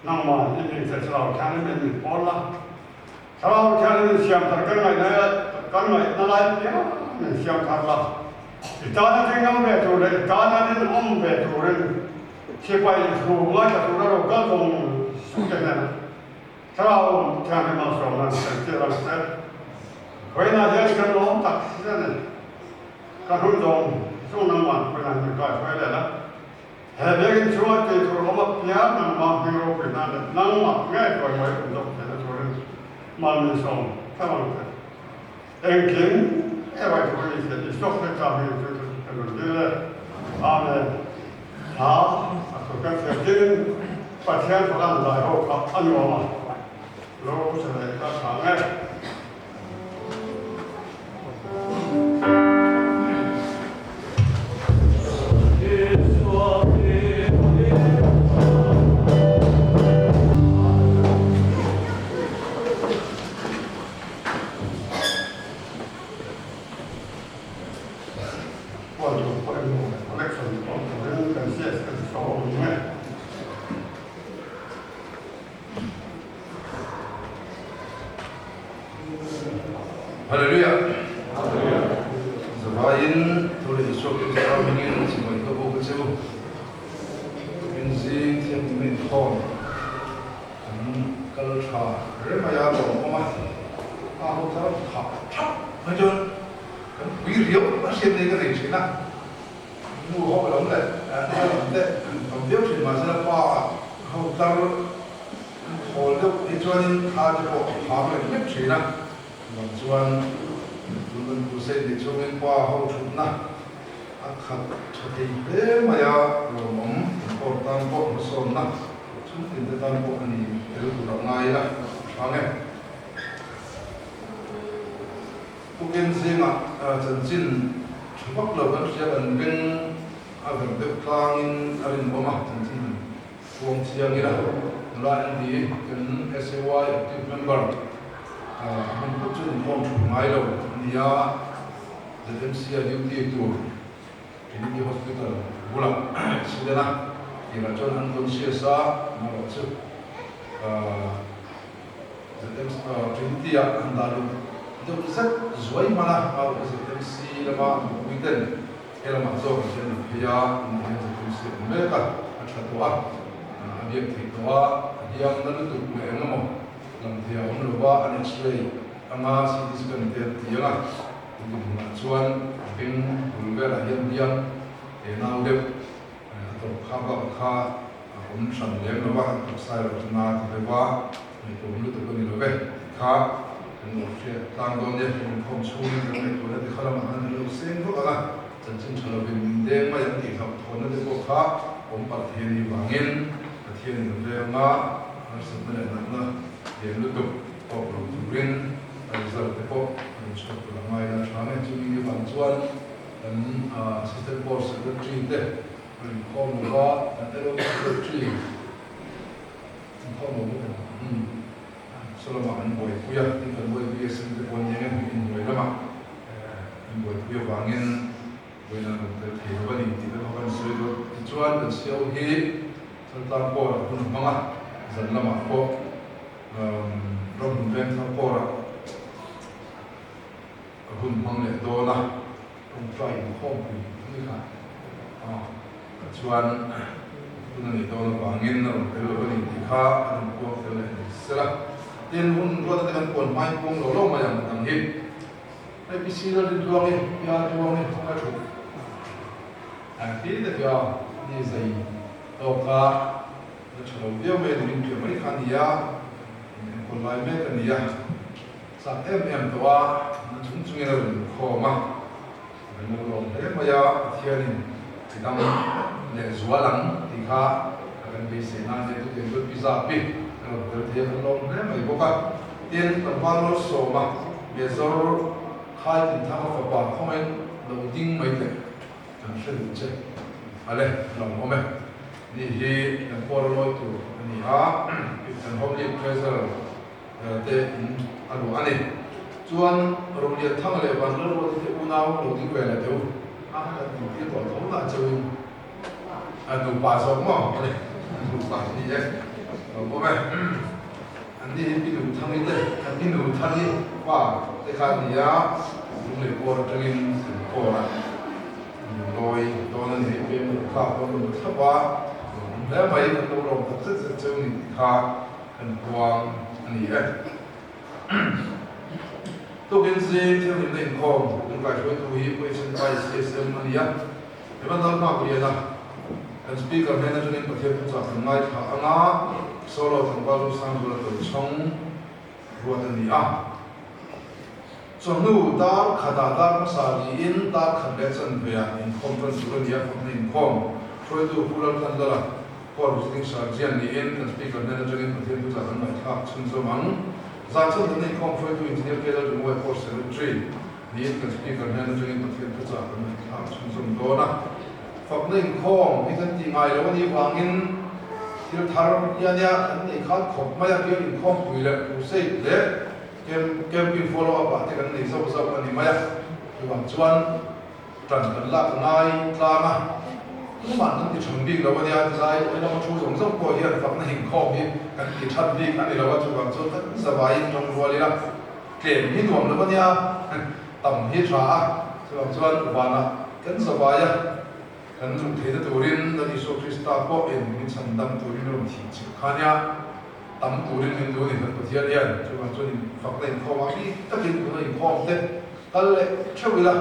Nangmah i min che Thlarau Thianghlim in min pawl la. Thlarau Thianghlim in siam thar kan ngaihna kan ngaihna lai piang min siam thar la. I tana ding ngam ve tur leh i tana rinawm ve turin sipai thu ngaithla tura lo kal zawng zawng te hnenah Thlarau Thianghlim malsawmna an thlen tir ang che. Khawihnah hian kan lawm tak zet a ni. Ka hun zawng zawng nangmah khawihnah min kaihruai leh la. He biakinn chhunga tih tur awm apiang nangmah hming ropui hna leh nangmah ngei kawimawi awm zawk theihna turin mal min sawm theuh ang che. Engkim erawh thu i hriat i sawk hre ta hming chu ka rawn dil e. Amen. Hla a thu kan hriat tin Pathian fak an zai ho kha a nuam a, lo sa leh ka chhang e. Hallelujah! Zavaiin Thu leh Isua Krista hmingin chimawih ka buk a che u. Tukin zing thianghlimna inkhawm kan kal tha reng mai a, lawm awm a, a ho thar thah thap mai chuan kan pui riau a hriat nei ka nei thin a. Nu ho lam leh nula lam te tam viau thin mahse pa ho tar an thawl deuh hi chuanin thla te pawh a phang lek lek thin a, chuvang chuan tun kan crusade ni chungin pa ho thutna a khat tha thei hle mai a, lawmawm kan court tan pawh hmasawnna chhungtin te tan pawh a ni tel tur a ngai la a hrang e. Pukin zingah chanchin tha vak lo kan hria kan beng a verh deuh tlangin a rinawm a, chanchin han puang chiang ila nula ND kan SAY active member a hman phawt chuan inkhawm thu ngai lo a ni a, ZMC a duty tur Trinity Hospital bulah accident a tirah chuan unconscious a amaherawh chu ZMC Trinity ah an dah luh deuh zet zuai hman a, hma ZMC lama an mipui ten he lamah zawk an hian an phei a, tunah hian ZMC a awm mek a, a tha tawh a, a biak theih tawh a, a hliam na lutuk leh eng emaw lam thei a awm lo va, an x-ray anga CT scan te an ti ang a, tun hmunah chuan a beng bul velah hian hliam he nau deuh a tawrh kha bak kha a awm hran lem lo va, an taksa erawh chu na ti deuh va. Ngaihtuahawm lutuk a ni lo ve tih kha kan lo hriat tlang dawn nia, kan inkhawm chhungin kan ngaihtuahna te kha lamah khan kan lo seng vak ang a, chanchin tha lovin min deng mai ang tih hlauhthawnna te pawh kha awm palh thei a nih vangin Pathian in veng a, harsatna leh natna lian lutuk tawk lo turin a result te pawh a rawn chhuak tur a ngai la tha nge. Chumi ni vang chuan kan Assistant Board Secretary te a rawn inkhawm lo va, kan LOB Secretary, Inkhawm lo bawk ang. Umm. Saw lamah an buaipui a, tin kan YBSM te pawh nia nge in hnuai lamah an buaipui avangin vawiin an rawn tel thei lo a ni tih te pawh kan sawi dawn. Tichuan kan siau hi Chaltlang Corps ah hun a hmang a, zan lamah pawh Ramhun Vengthar Corps ah a hun hmang leh dawn a, tawngtai inkhawmpui a ni kha. Chuan hun a nih dawn avangin a rawn tel lo a ni tih kha a rawn puang fel leh ni sela. Tin, hun ruata te kan puan hmain puang lo lo mai ang dang hi. Hei PC la rin tluang i, Pia tluang i a thut ang khi te khi a ni zai tawk a, la tha lo viau mai a ni min piah mai kha a ni a, in enkawl lai mek a ni a, chak em em tawh a, na chung chungin a rawn khawm a. Kan lo lawm hle mai a, Pathianin ti dang leh zual ang tih kha a kan beisei nan nia chutiang chuan pi zap hi a rawn tel thei a, kan lawm hle mai bawk a. Tin, tlangval Malsawma Mezor khai Tinthanga fapa khawngaiin lo ding mai teh kan hre duh che ale a lo awm e. Ni hi kan pawl a lawi tur a ni a, kan Home League Treasurer te in a luah a ni. Chuan Rolianthanga leh Vanlalruati te unau lo ding ve leh teh u a, kan tih tir tawh tho lah cheu in a nupa zawk maw a ni, nupa a ni e. Lawmawm e. An ni hi Pi Nuthangi te, kan Pi Nuthangi pa te kha an ni a, Lunglei Pawr atangin kan call a, Lungloi dawn a ni hei pem lut thlak dawn rawn thlap a, lawmawm hle mai, kan lo lawm tak zet zet cheu ni tih kha kan puang a ni e. Tukin zing thianghlimna inkhawm kan kaihruaitu hi Pu HN Pai CSM a ni a, Evan Lalhmakliana kan Speaker hnen atangin Pathian thuchah kan ngaithla anga solo tlangval Zosangzuala Toichhawng ruat a ni a. Chawhnu dar khatah dar hmasa niin dar khat leh chanveah inkhawm tan tur a ni a, fakna inkhawm hruaitu Pu Lalthandala Court Visiting Sergeant niin kan Speaker hnen atangin Pathian thuchah kan ngaihthlak chhunzawm ang. Zan chhan inkhawm hruaitu Engineer K Lalringawi Court Secretary niin kan Speaker hnen atangin Pathian thuchah kan ngaihthlak chhunzawm dawn a. Fakna inkhawm hi kan tih ngai lo a nih vangin thil thar hi a nia kan nei khan khawp mai a, bial inkhawmpui leh crusade leh camping follow up ah te kan nei zauh zauh a ni mai a. Chuvang chuan Tan kan lak ngai tlang a, tumah kan ti than bik lo a nia, tilai oi lama thu zawng zawng pawh hian fakna hinkhawm hi kan ti than bik a ni lo a, chuvang chuan kan zavaiin tawng rual ila tlem hi nuam lo a nia, tam hi tha a, chuvang chuan vanah kan zavai a, kan luh theihna turin Lal Isua Krista pawh in min chhan dam turin a rawn thih chilh kha a nia, tam turin min duh a ni kan Pathian hian, chuvang chuan in fakna inkhawm ah bik takin tuna inkhawm te Kal leh theuh ila,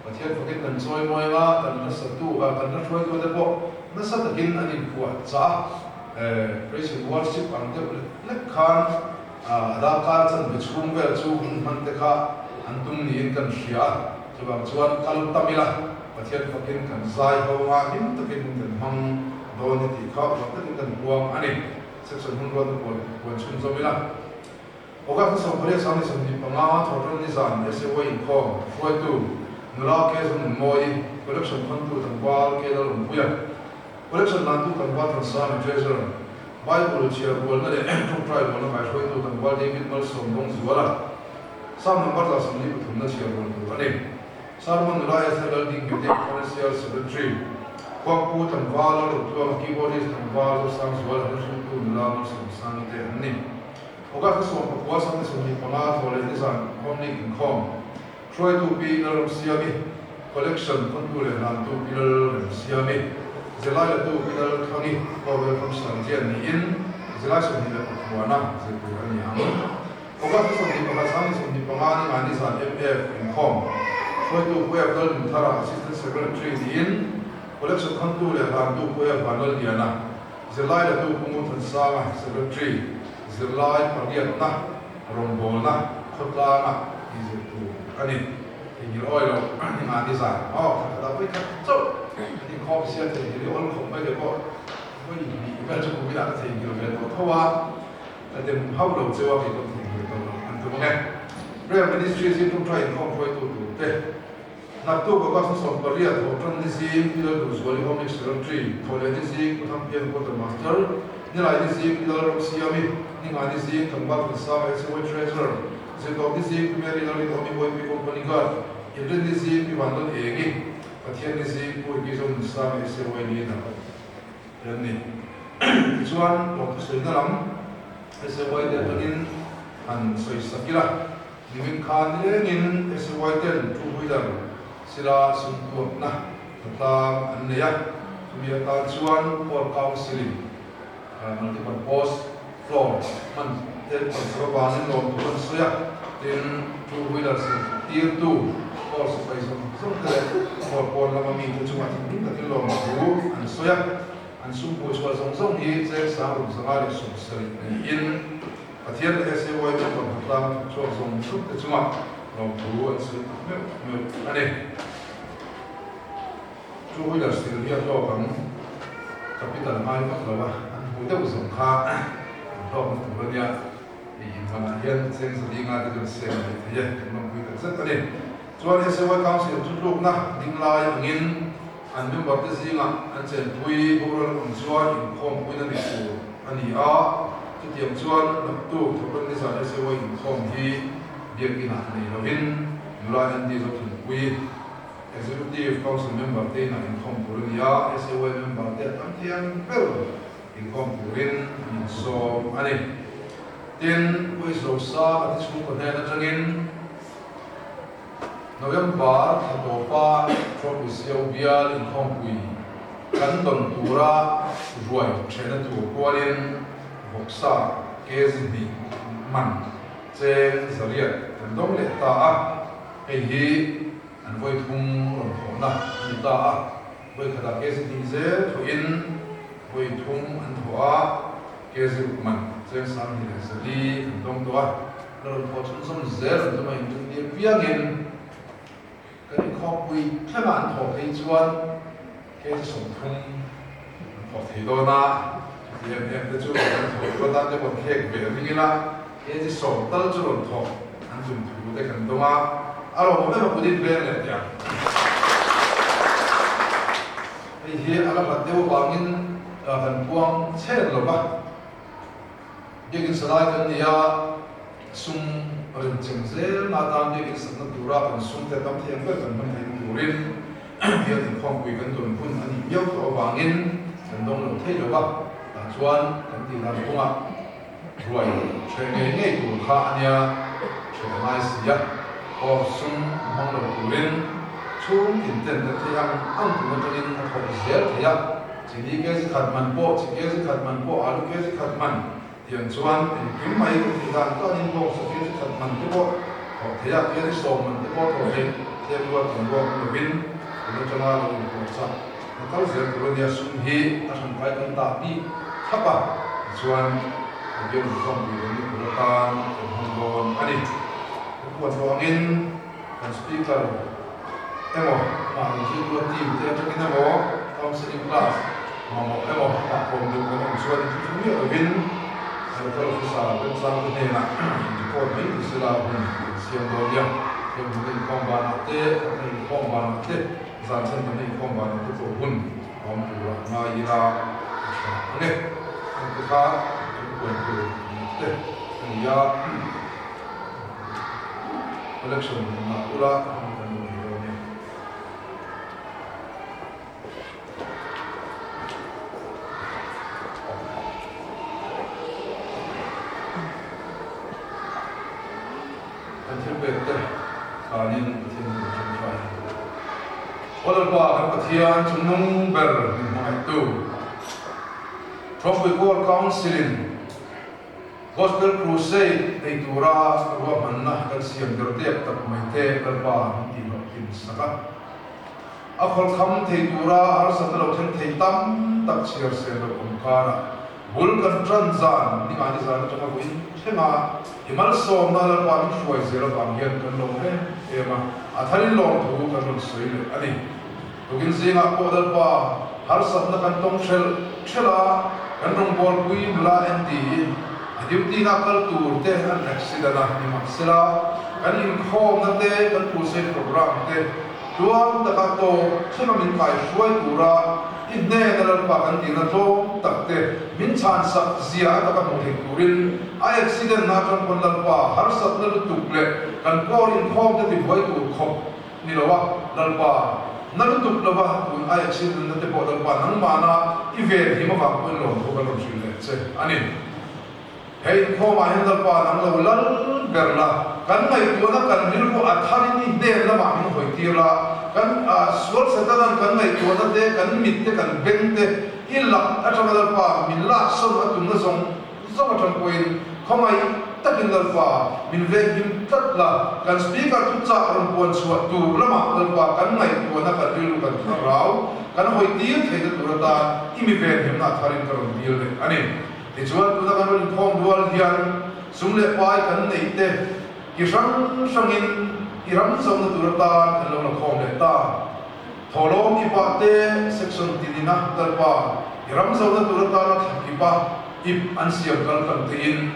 Pathian fakin kan chawi mawi anga, kan hlasatu ah kan hla hruaitu te pawh nasa takin an inphuah chah a, praise and worship ang deuh lek lek khan a darkar chanve chhung vel chu hun hman te kha an tum niin kan hria a, chuvang chuan kal tam ila, Pathian fakin kan zai ho anga hlim takin hun kan hmang dawn ni tih kha uar takin kan puang a ni. Section hun ruat te puan chhunzawm ila. August ni 18 sang ni 25 Thawhṭan ni zan SAY inkhawm hruaitu nula K Zonunmawii, Collection khawntu tlangval K Lalawmpuia, Collection lantu tlangval Thansami Treasurer, Bible chhiar rualna leh ṭawngṭai rualna kaihruaitu tlangval David Malsawm Dawngzuala, Psalm number 143 na chhiar rual tur a ni. Sermon nula Esther Laldinghmete, Financial Secretary, Khuangpu tlangval Lalrotluanga, Keyboardist tlangval Zosangzuala, Hlahriltu nula Malsawmsangi te an ni. August ni 19 sang ni 25 thaw leh nizan Home League inkhawm hruaitu Pi Lalramsiami, Collection khawntu leh hlantu Pi Lalremsiami, Zirlai latu Pi Lalthangi, Khawvel Commissioner Jian niin Zirlai 24 a zir tur a ni ang. August ni 21 sang ni 25 ni ngai nizan MF inkhawm hruaitu Pu F Lalnunthara, Assistant Secretary niin Collection khawntu leh hlantu Pu F Vanlalliana, Zirlai latu Pu Nguthansanga, Secretary, Zirlai pariatna, rawngbawlna, khawtlanga tih zir tur a ni. Theihnghilh awi lo ni nga ni zan aw khat khat ah vawi khat chauh an inkhawm sia theihnghilh hi awl khawp mai te pawh vawi hnih vel chu kum inah ka theihnghilh ve tawh tho a, ka dem hauh lo cheu a kei pawh theihnghilh tawh lo an tum ang e. Prayer Ministry zirtawngtai inkhawm hruaitu tur te. Naktuk August ni 18 thawh tan ni zing Pi Lalduhzuali Home Secretary, thawh leh ni zing Pu Thangpian Quarter Master, Nilai ni zing Pi Lalramsiami, Ninga ni zing Tlangval Thansanga SAY Treasurer, Zirtawp ni zing Pi Mary Lalrinawmi YP Company Guard, Inrin ni zing Pi Vanlal Engi, Pathian ni zing Pu Ricky Zonunsanga SAY Leader te an ni. Tichuan, lawmthu sawi na lam SAY te atangin han sawi sak ila. Nimin khan nilengin SUI ten two wheeler sila sumtuakna hlatlang an nei a, chumi atan chuan Court Council in multipurpose floor hman te pawisa avangin lawm tur an sawi a, tin two wheeler sil tirtu court sipai zawng zawng te leh court pawn lama mite chungah thinrim takin lawm thu an sawi a, an sumhmuh chhuah zawng zawng hi cheng 6770 niin. Pathian leh SAY member hnatlanga thawk chhuak zawng zawng te chungah lawmthu an sawi tak meuh meuh a ni. Two wheeler sil hi a hlawk ang, capital ngai vak lo a, an hmuh deuh zawng kha an hlawkna tur a nia. Hei inhmanah hian cheng zali nga te chu an seng mai thei e, kan lawmpui tak zet a ni. Chuan SAY Council chu tlukna ding lai angin an member te zingah an chenpui boral ang chuan inkhawmpuina nei tur a ni a, chutiang chuan naktuk Thawhtan nizan SAY inkhawm hi biakinah nei lovin nula ND Zothanpui, Executive Council member te inah inkhawm tur a ni a, SAY member te a tam thiam ber. inkhawm turin an insawm a ni. Tin, Uizosa a ti chhungkaw hnen atangin November thla tawpa Tropiceo bial inkhawmpui kan dawn tura ruai thehna tur kualin vawksa kg hnih man cheng zariat kan dawng leh ta a, hei hi an vawi thum rawn thawhna a ni ta a, vawi khatah kg hnih zel thawhin vawi thum an thawh a, kg ruk man cheng sang hnih leh zali kan dawng tawh a. La rawn thawh chhunzawm zel an tum a inrintir piangin kan inkhawmpui thlengah an thawh phei chuan kg 30 an thawh thei dawn a, chuti em em te chu an thawh tur atan te pawh khek ve ring ila kg 10 tal chu rawn thawh an tum thu te kan dawng a, a lawmawm em a kut in veng leh teh ang. Hei hi a la hlat deuh avangin kan puang chhen lo va. Biakin salai kan ni a, sum remcheng zelna atan biakin sakna tura kan sum te tam thei ang ber kan hman theihna turin bial inkhawmpui kan dawn hun a nih miau tawh avangin kan dawng lo thei lo va, tah chuan kan tih dan kawngah ruai hreh ngei ngei tur kha a nia, hreh a ngai si a, aw sum hmang lo turin chhung tin ten kan theih ang ang tum atangin a thawk zel thei a. Chini kg khat man pawh, chi kg khat man pawh, alu kg khat man tiang chuan engkim mai ka tih dan tanin bawngsa kg khat man te pawh thawh theih a, kg 10 man te pawh thawh theih tlem ruat tam ruak ni lovin tun atanga lo inpawh chak na kal zel tur a nia, sum hi a hran kai kan dah bik thlap a, tichuan ka bial inkhawmpui dawn na tur atan kan hmang dawn a ni. Kan puan tawh angin kan speaker. Emaw, mahni zirlua team te atangin emaw, counselling class mamawh emaw hlahpawm deuh kan awm chuan inthuthung miah lovin local officer remchang te hnenah in report mai ni sela hun an siam dawn nia. Heng hmuna inkhawm banah te, hna inkhawm banah te, zan chhan tamna inkhawm banah te pawh hun a awm turah ngai ila a tha ang e. Heng te kha kan puan tur te a ni a. Collection ngah ula hmang kan duh mai dawn nia. Kan thil pek te thlanin Pathian kan ṭawngṭai. Aw Lalpa kan Pathian chungnung ber min hmangaihtu Thawkpui Pawl Council-in Gospel Crusade nei tura ruahmanna kan siam ber tep tak mai te Lalpa min tih hlawh hlim sak a. A khawlkham thei tura harsatna lo thleng thei tam tak chhiar sel lo awm karah bul kan tan zan ningani zan atanga vawiin thleng a, i malsawmna Lalpa min hruai zel avang hian kan lawm em em a, a tharin lawmthu kan rawn sawi leh a ni. Tukin zingah pawh Lalpa harsatna kan tawng hrelh hrelh a, kan rawngbawlpui nula en ti a duty na kal tur te an accident a ni mahsela kan inkhawmna te kan crusade program te tluang taka tawp thlenga min kai hruai tura i hnena Lalpa kan dilna tlawm tak te min chhansak zia a taka hmuh theih turin a accident na atang pawn Lalpa harsatna lutuk leh kan kawl inkhawm te tibuai tur khawp Ni lo a, Lalpa, na lutuk lo va, tun aia chhim nunna te pawh Lalpa nangmahna i ven him avang pawhin lawmthu kan rawn hrilh leh che a ni. He inkhawmah hian Lalpa nang lo lal ber la, kan ngaihtuahna kan rilru a tharin i hnen lamah min hawi tir la, kan sual Satanan kan ngaihtuahna te, kan mit te, kan beng te i lak atanga Lalpa min laksawn a tumna zawng Zawng atang pawhin khawngaih takin Lalpa min venghim tlat la, kan Speaker thu chah rawn puan chhuah tur lamah Lalpa kan ngaihtuahna kan rilru kan thlarau kan hawi tir theihna tur atan i mi venhimna a tharin ka rawn dil leh a ni. Tichuan tuna kan rawn inkhawm rual hian sum leh pai kan neih te ki hrang hrangin i ram zohna tur atan kan lo la khawm leh ta. Thawhlawm i pah te section tinina Lalpa i ram zohna tur atana thla kipa ip an siam kal tlang tein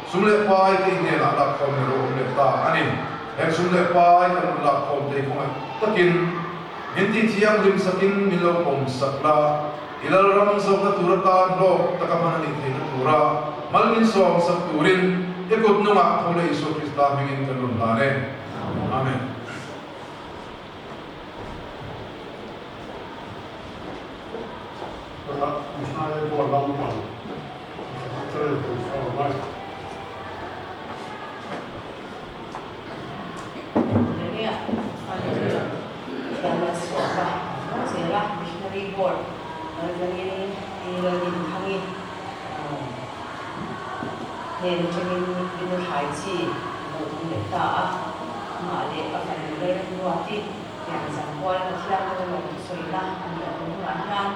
sum leh pai te i hnenah lakkhawm leh rawh awm leh ta a ni. Heng sum leh pai kan rawn lakkhawm te hi khawngaih takin min tih thianghlim sakin min lo pawm sak la, i Lalram zohna tur atan hlawk taka hman a nih theihna tura mal min sawm sak turin i kut nungah tho leh Isua Krista hmingin kan rawn hlan e. Amen. Missionary pawl lam pang. mai. Hallelujah Hallelujah Pathian malsawm a hmang zel a Missionary Board kal tlangin Pi Laldinthangi hnen atangin Binu thlai chi a lo tum leh ta a, amah leh a fanu Lalremruati pianzam kual Pathian rawng lo thusawina a nih a tum hunah hian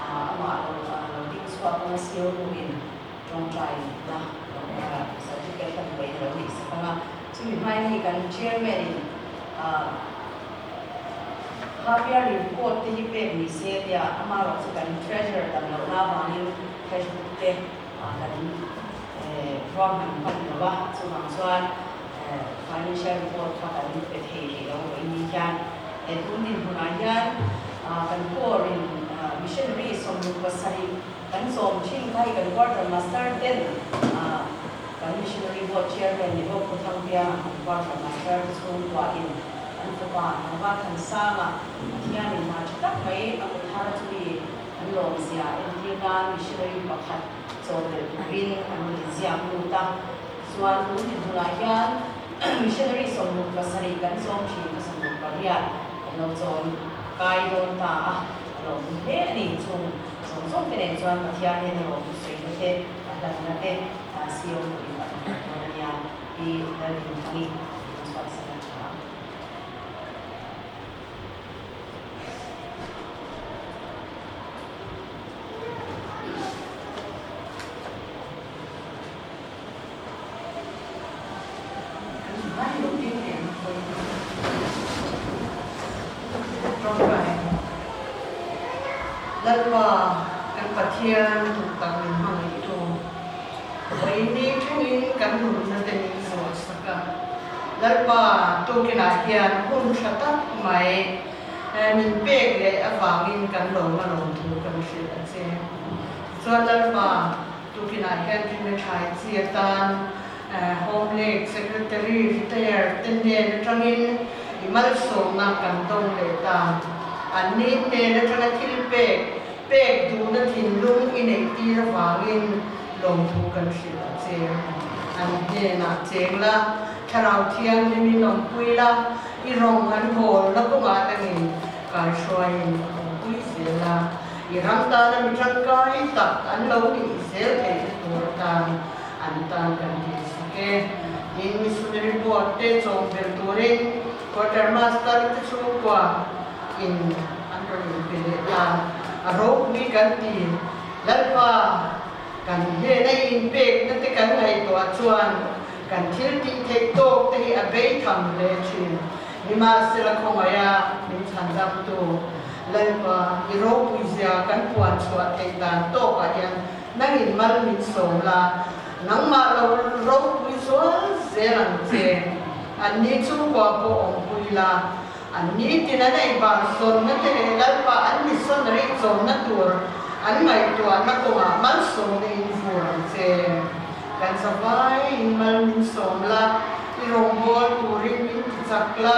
amah lo lo ding chhuak anga sio hnuin tawngtai na certificate hlan pawhin a lo neih sak ang a, chumi hmain hei kan chairman in half yearly report te hi pek ni se tia amaherawh chu kan treasurer dam lohna avangin cash book te kan ruahman hman lo a, chuvang chuan financial report kha kan pe thei rih lo vawiin ni hian tun dinhmunah hian kan core in missionary 67 Kan sawm thin kha hi kan quarter master ten kan missionary board chairman ni bawk Pu Thangpianga kan quarter master te chhungkua in an fapa Tlangval Thansanga Pathian in hna tha tak mai a pe thar chu mi an lawmzia entir nan missionary pakhat chawlhbelh turin an rawn inziak lut a. Chuan tun dinhmunah hian missionary 67 kan sawm thin kha 68 kan lo chawn kai dawn ta a, a lawmawm hle a ni. Chung Zawng zawng te nen chuan Pathian hian a rawhtu sawi te, a hlanna te CEO pawhin a rawn hmuh dawn a nia, Pi Lalhimthangi min chhuahsan a tha. Lalpa kan Pathian duhtak min hmangaihtu, vawiin thlengin kan nunna te min zuah sak a. Lalpa tukinah hian hun tha tak mai min pek leh avangin kan lawm a lawmthu kan hrilh a che. Tichuan Lalpa Tukinah hian Rina Thlai chi atan Home Lake Secretary retire te hnen atangin i malsawmna kan dawng leh ta. Anni hnen atanga thil pek pek duhna thinlung i neih tir avangin lawmthu kan hrilh a che. An hnenah cheng la, Thlarau Thianghlim in awmpui la, i rawng an bawl na kawngah tangin kaihruaiin awmpui zel a. I ram tana mi tangkai tak an lo nih zel theihna tur atan an tan kan dil sak e. Tin, missionary board te chawm ber turin quarter master te chhungkua in an rawn inpe leh ta. A ropui kan ti. Lalpa, kan hnena i inpekna te kan ngaihtuah chuan kan thil tih theih tawk te hi a bei tham hle thin. Nimahsela khawngaiha min chhandamtu Lalpa, i ropui zia kan puan chhuah theih dan tawkah hian nangin mal min sawm la, nangmah lo ropui zual zel ang che. Anni chhungkua pawh awmpui la, anni tin an ei bar sawnna te leh Lalpa an missionary chawmna tur an ngaihtuahna kawngah malsawmna in vur ang che. Kan zavaiin mal min sawm la, i rawngbâwl turin min ti chak la,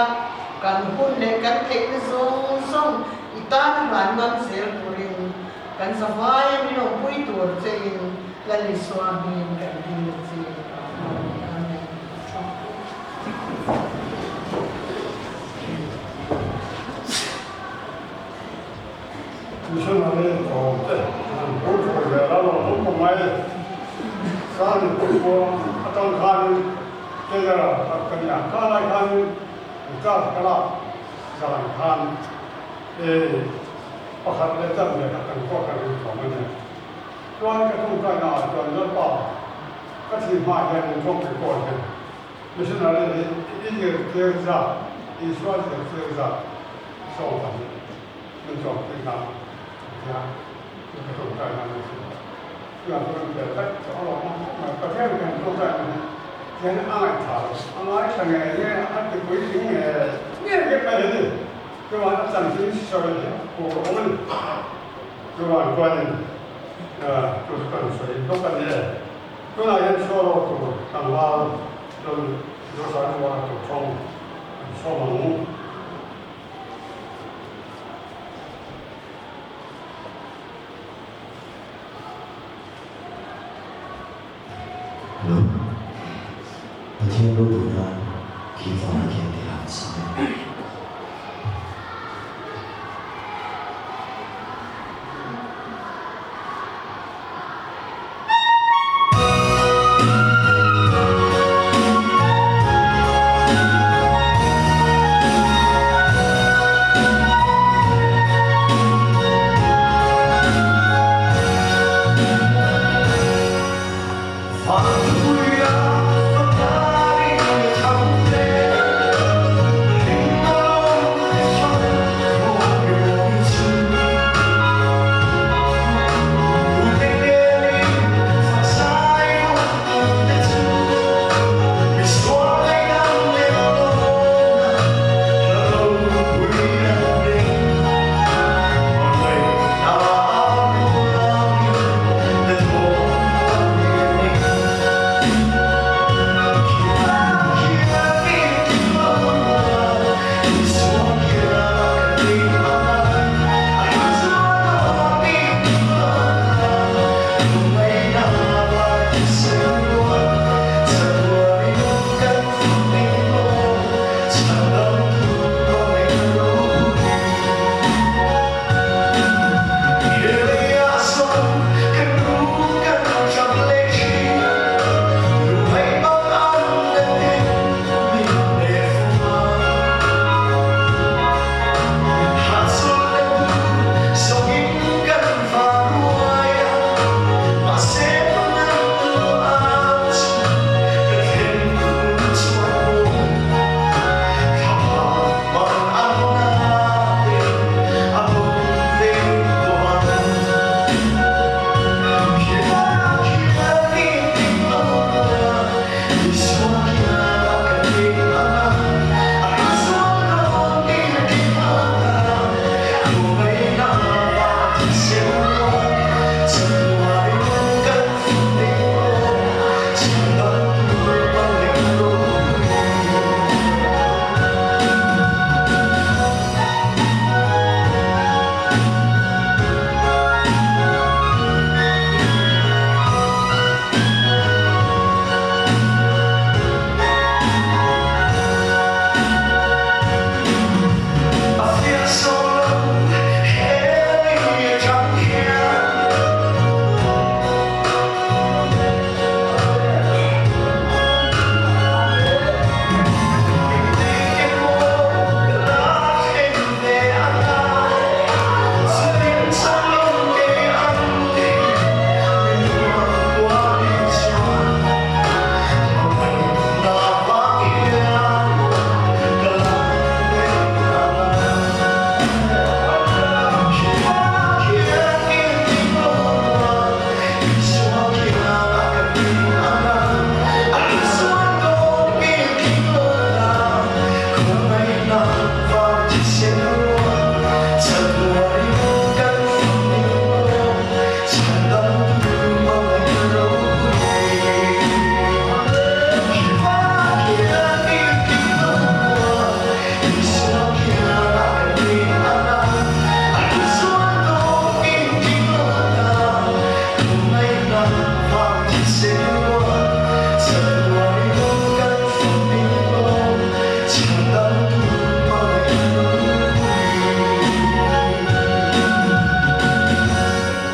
kan hun leh kan theihna zawng zawng i tan hlan ngam zel turin kan zavaia min awmpui tur chein Lal Isua hmingin kan dil a che. Amen. Missionary tawng te an hmu thawi ve la lo hmu khawp mai. Sani pawh atang khanin Taylor-a tak ka nia. Kha lai khanin class ka lak zan khan pakhat leh chan ve kha kan quarter in thawm a nia. Chuan ka tawngtaina ah chuan Lalpa ka thih hma hian in thawk record hian missionary hi i zirtir zat, Isua zirtir zat 12. Min chuan thil hna a tia chu ka tawngtai nan a si. Chutiang chuan an tel daih chu a lawm ang khawp mai. Pathian kan tawngtai na hi hian a ngaihthla lo, a ngaithla ngei nge a ti puitling nge nge vek mai hi ni. Chuan a chanchin sawi hi a phur awm a ni. Chuan chuanin chu chu kan sawi bawk a ni e. Tunah hian solo tur tlangval rawn Zosanzuala tur thawng an sawm ang. Hello. Pathian ropui nan khi vanah khian tih hlan sa e.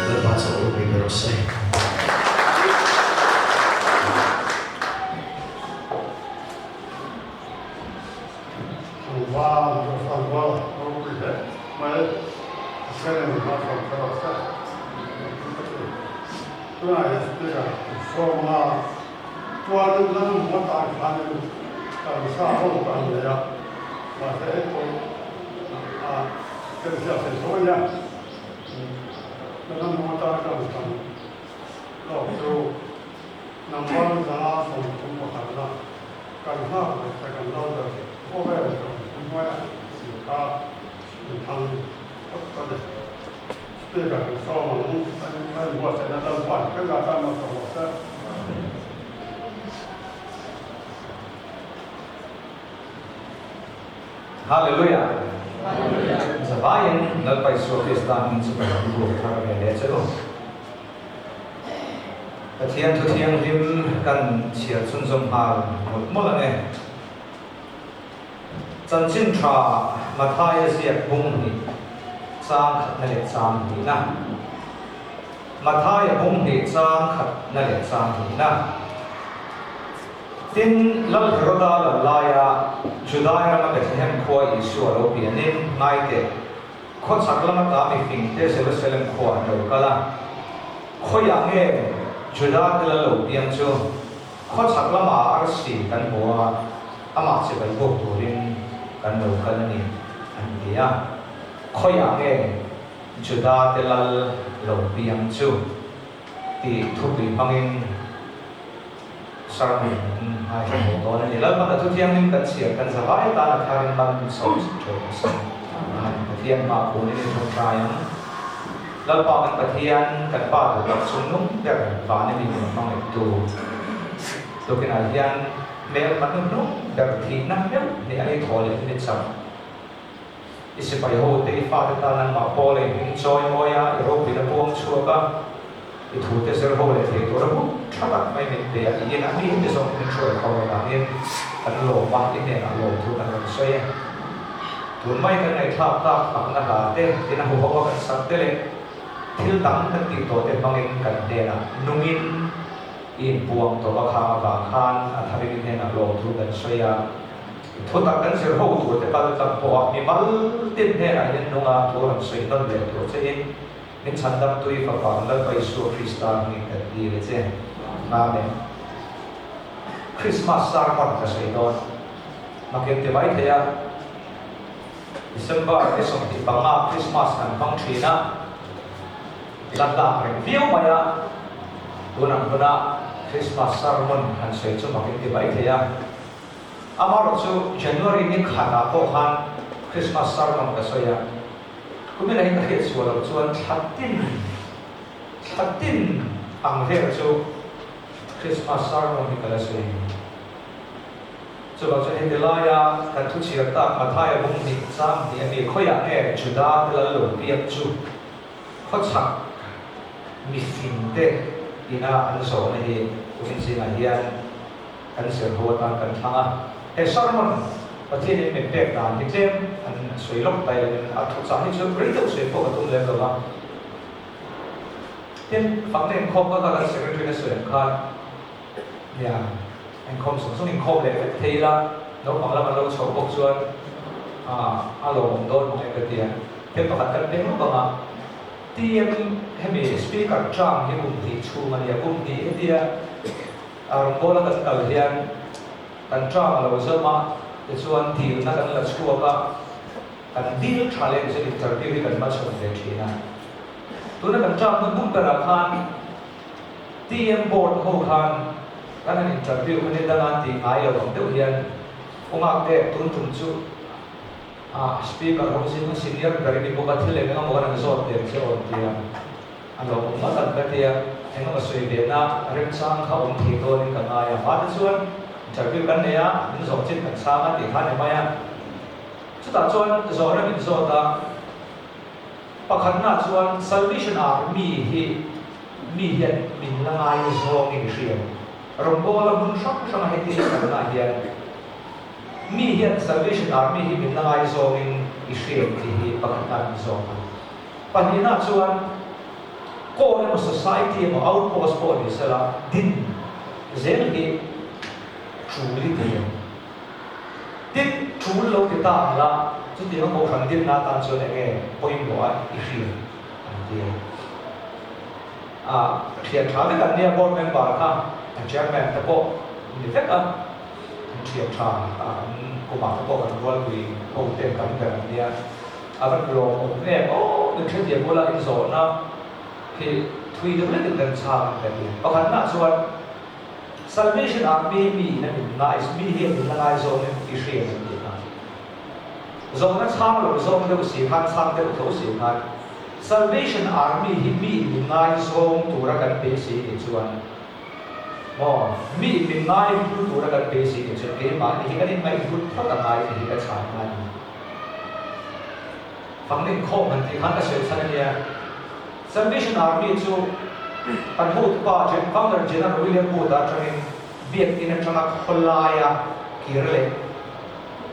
Lalpa chaw ropui ber rawh se. Tlangval Tlangval ropui hle mai Pathian in hma hruai kher rawh se. Tunah hian speaker sawma chuan lal ngawt ah khanin kan sa ho kan nei a, mahse hei pawh a kan hriat thei tho a nia. Lal ngawt ah kan kan lawk chu number 131 na kan nghak leh te kan lo ber khawvel kan hnuaia kha inthlang phawt a ni. Speaker kan sawm ang, a inbuatsaihna Lalpa'n kan ngah tan lo tawh rawh se. Hallelujah! Zavaiin Lalpa Isua Krista hming chu ka lo buk thar ve leh che u. Pathian thu thianghlim kan chhiar chhunzawm nghal mawlh mawlh ang e. Chanchin tha Mathaia ziak bung hnih chang khatna leh chang hnihna. Mathaia bung hnih chang khatna leh chang hnihna. Tin, Lal Heroda lal laia Judai rama Bethlehem khua Isua lo pianin ngaite Khawchhak lama ta mifingte Jerusalem khua an lo kal a. Khawiah nge Juda te lal lo piang chu khawchhak lama arsi kan hmu a, amah chibai bawk turin kan lo kal a ni, an ti a. Khawiah nge Juda te lal lo piang chu tih thupui hmangin Sermon in ngaithla haw dawn a ni. Lalpan a thuthianghlim kan chhiar kan zavai atan a tharin man min sawm teuh a sin. Pathian hma khunin i thawk ang. Lalpa kan Pathian, kan Pa duh tak chung nung ber van i mi min hmangaihtu tukinah hian hmel hma hnuhnung ber thihna meuh ni a i thaw leh ni chak. I sipai ho te i fate tan nangmah pawl a i hming chawi mawi a, i ropuina puang chhuak a, i thu te zir ho leh thei tur a hmun tha tak mai min pe a, i inah mi te zawng min hruai khawm avangin kan lawm a, i hnenah lawm thu kan rawn sawi e. Tun mai kan ngaihthlak tak fakna hla te, tina hu ho a kan sak te leh thil dang kan tih tawh te hmangin kan hnenah nungin i inpuang tawh a khang avang khan a tharin i hnenah lawm thu kan sawi a. Thu tak kan zir ho tur te kal tlang pawh a mi mal tin hnenah hian nunga thu rawn sawi nawn leh tur che in min chhandam tui fapa Lalpa Isua Krista hmingin kan dil a che. Amen. Christmas sermon ka sawi dawn. Makin ti mai thei a, December ni 25 Christmas kan hmang thin a, la tlak reng viau mai a, tunang huna Christmas sermon han sawi chu makin ti mai thei a. Amaherawh chu January ni khatah pawh khan Christmas sermon ka sawi a, kumin ahin ka hriat chhuah loh chuan thla tin thla tin ang vel chu Christmas sermon hi ka la sawi. Chuvang chuan heti laia kan thu chhiar tak Mathaia bung hnih chang hnih a mi khawiah nge Juda te lal lo piak chu khawchhak mifing te ina an zawhna hi kumin zingah hian Kan zir ho atan kan thlang a. He sermon Pathianin min pek dan hi tlem an sawi lawk ta ilo a thuchah hi chu rei deuh sawi pawh ka tum lem lo va. Tin, fakna inkhawm ka kal a secretary na sawi ang khan nia inkhawm zawng zawng inkhawm leh vek thei ila naupang lam an lo chhoh bawk chuan a lawmawm dawn mang em ka ti a. Thil pakhat kan peng lawk ang a, TM hemi speaker term hi kum hnih chhung a nia, kum hnih hetia A rawngbawla kan kal hian kan term a lo zawm a, tichuan dilna kan la chhuak a, kan dil tha leh chu interview hi kan hmachhawn ve thin a. Tuna kan term hnu hnung berah khan TM board ho khan kan han interview kha ni danga an tih ngai lo ang deuh hian Ungak te tun tum chu a speaker ho zing a senior ber i ni bawk a, thil eng eng emaw kan han zawt der che aw an ti a. A lo awm ngawt ang ka tia, eng emaw sawi ve na remchang kha awm thei dawnin ka ngai a. Mahse chuan interview kan nei a, min zawh chin kan chhang a tih kha a ni mai a. Chutah chuan zawhna min zawt a, pakhatna chuan Salvation Army hi mi hian min la ngai zawngin i hria. Rawngbawla hmun hrang hranga heti kalnaah hian mi hian Salvation Army hi min la ngai zawngin i hria tih hi pakhatna min zawt a. Pahnihna chuan Corps emaw Society emaw Outpost pawh ni sela din zel hi tul i ti em? Tin, tul lo ti ta ang la, chutianga kohhran dinna atan chuan eng nge pawimawh a i hria an ti a. A thian tha vek an nia board member kha a chairman te pawh ni vek a, an thian tha an kumah te pawh kan rualpui ho te tam ber an nia. A van lawm awm em aw, min hrethiam bula inzawhna hi thui deuh lekin kan chhang ang ka ti. Pakhatna chuan Salvation Army mi in a min ngai, mi hi a min la ngai zawngin i hria em tih kha. Zawhna chhang lo zawng deuh si khan, chhang deuh tho si khan Salvation Army hi mi in min ngai zawng tura kan beisei nih chuan maw, mi in min ngai hlu tura kan beisei nih chuan keimahni hi kan inngaihhlut phawt a ngai tih hi ka chhan a ni. Fang inkhawm han tih khan ka sawi chhan a nia. Salvation Army chu Kan hotupa Founder General William Booth-a atangin Biakin atanga khawlaia kir leh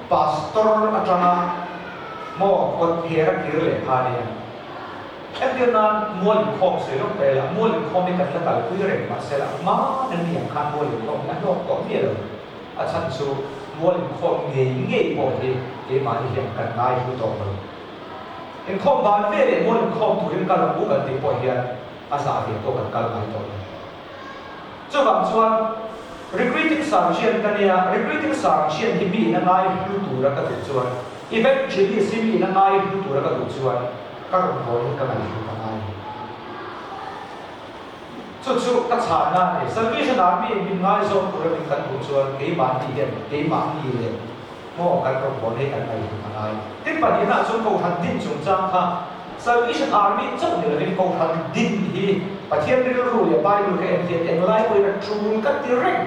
Pastor atanga maw kawt phera kir leh kha a nia. Entir nan mual inkhawm sawi lawk ta ila, mual inkhawm hi kan la kalpui reng mahse la hma nan ni ang khan mual inkhawm hi a hlawk tawh miah lo. A chhan chu mual inkhawm ngei ngei pawh hi keimahni hian kan ngai hlu tawh lo. Inkhawm ban ve leh mual inkhawm turin kal ang u kan tih pawh hian a zah ve pawh kan kal ngai tawh lo. Chuvang chuan Recruiting Sergeant ka nia, Recruiting Sergeant hi mi in a ngai hlu tura ka duh chuan, Evangelist hi mi in a ngai hlu tura ka duh chuan ka rawn haw hi ka ngaihlu ka ngai. Chu chu ka chhanna a ni. Salvation Army in min ngaizawm tura min kan duh chuan keimahni hian keimahni leh maw kan rawn haw hi kan ngaihlu ka ngai. Tin pahnihna ah chuan Kohhran din chungchang kha Salvation Army chauh ni lovin Kohhran din hi Pathian rilru leh Bible ka en hian englai pawhin a tul ka ti reng.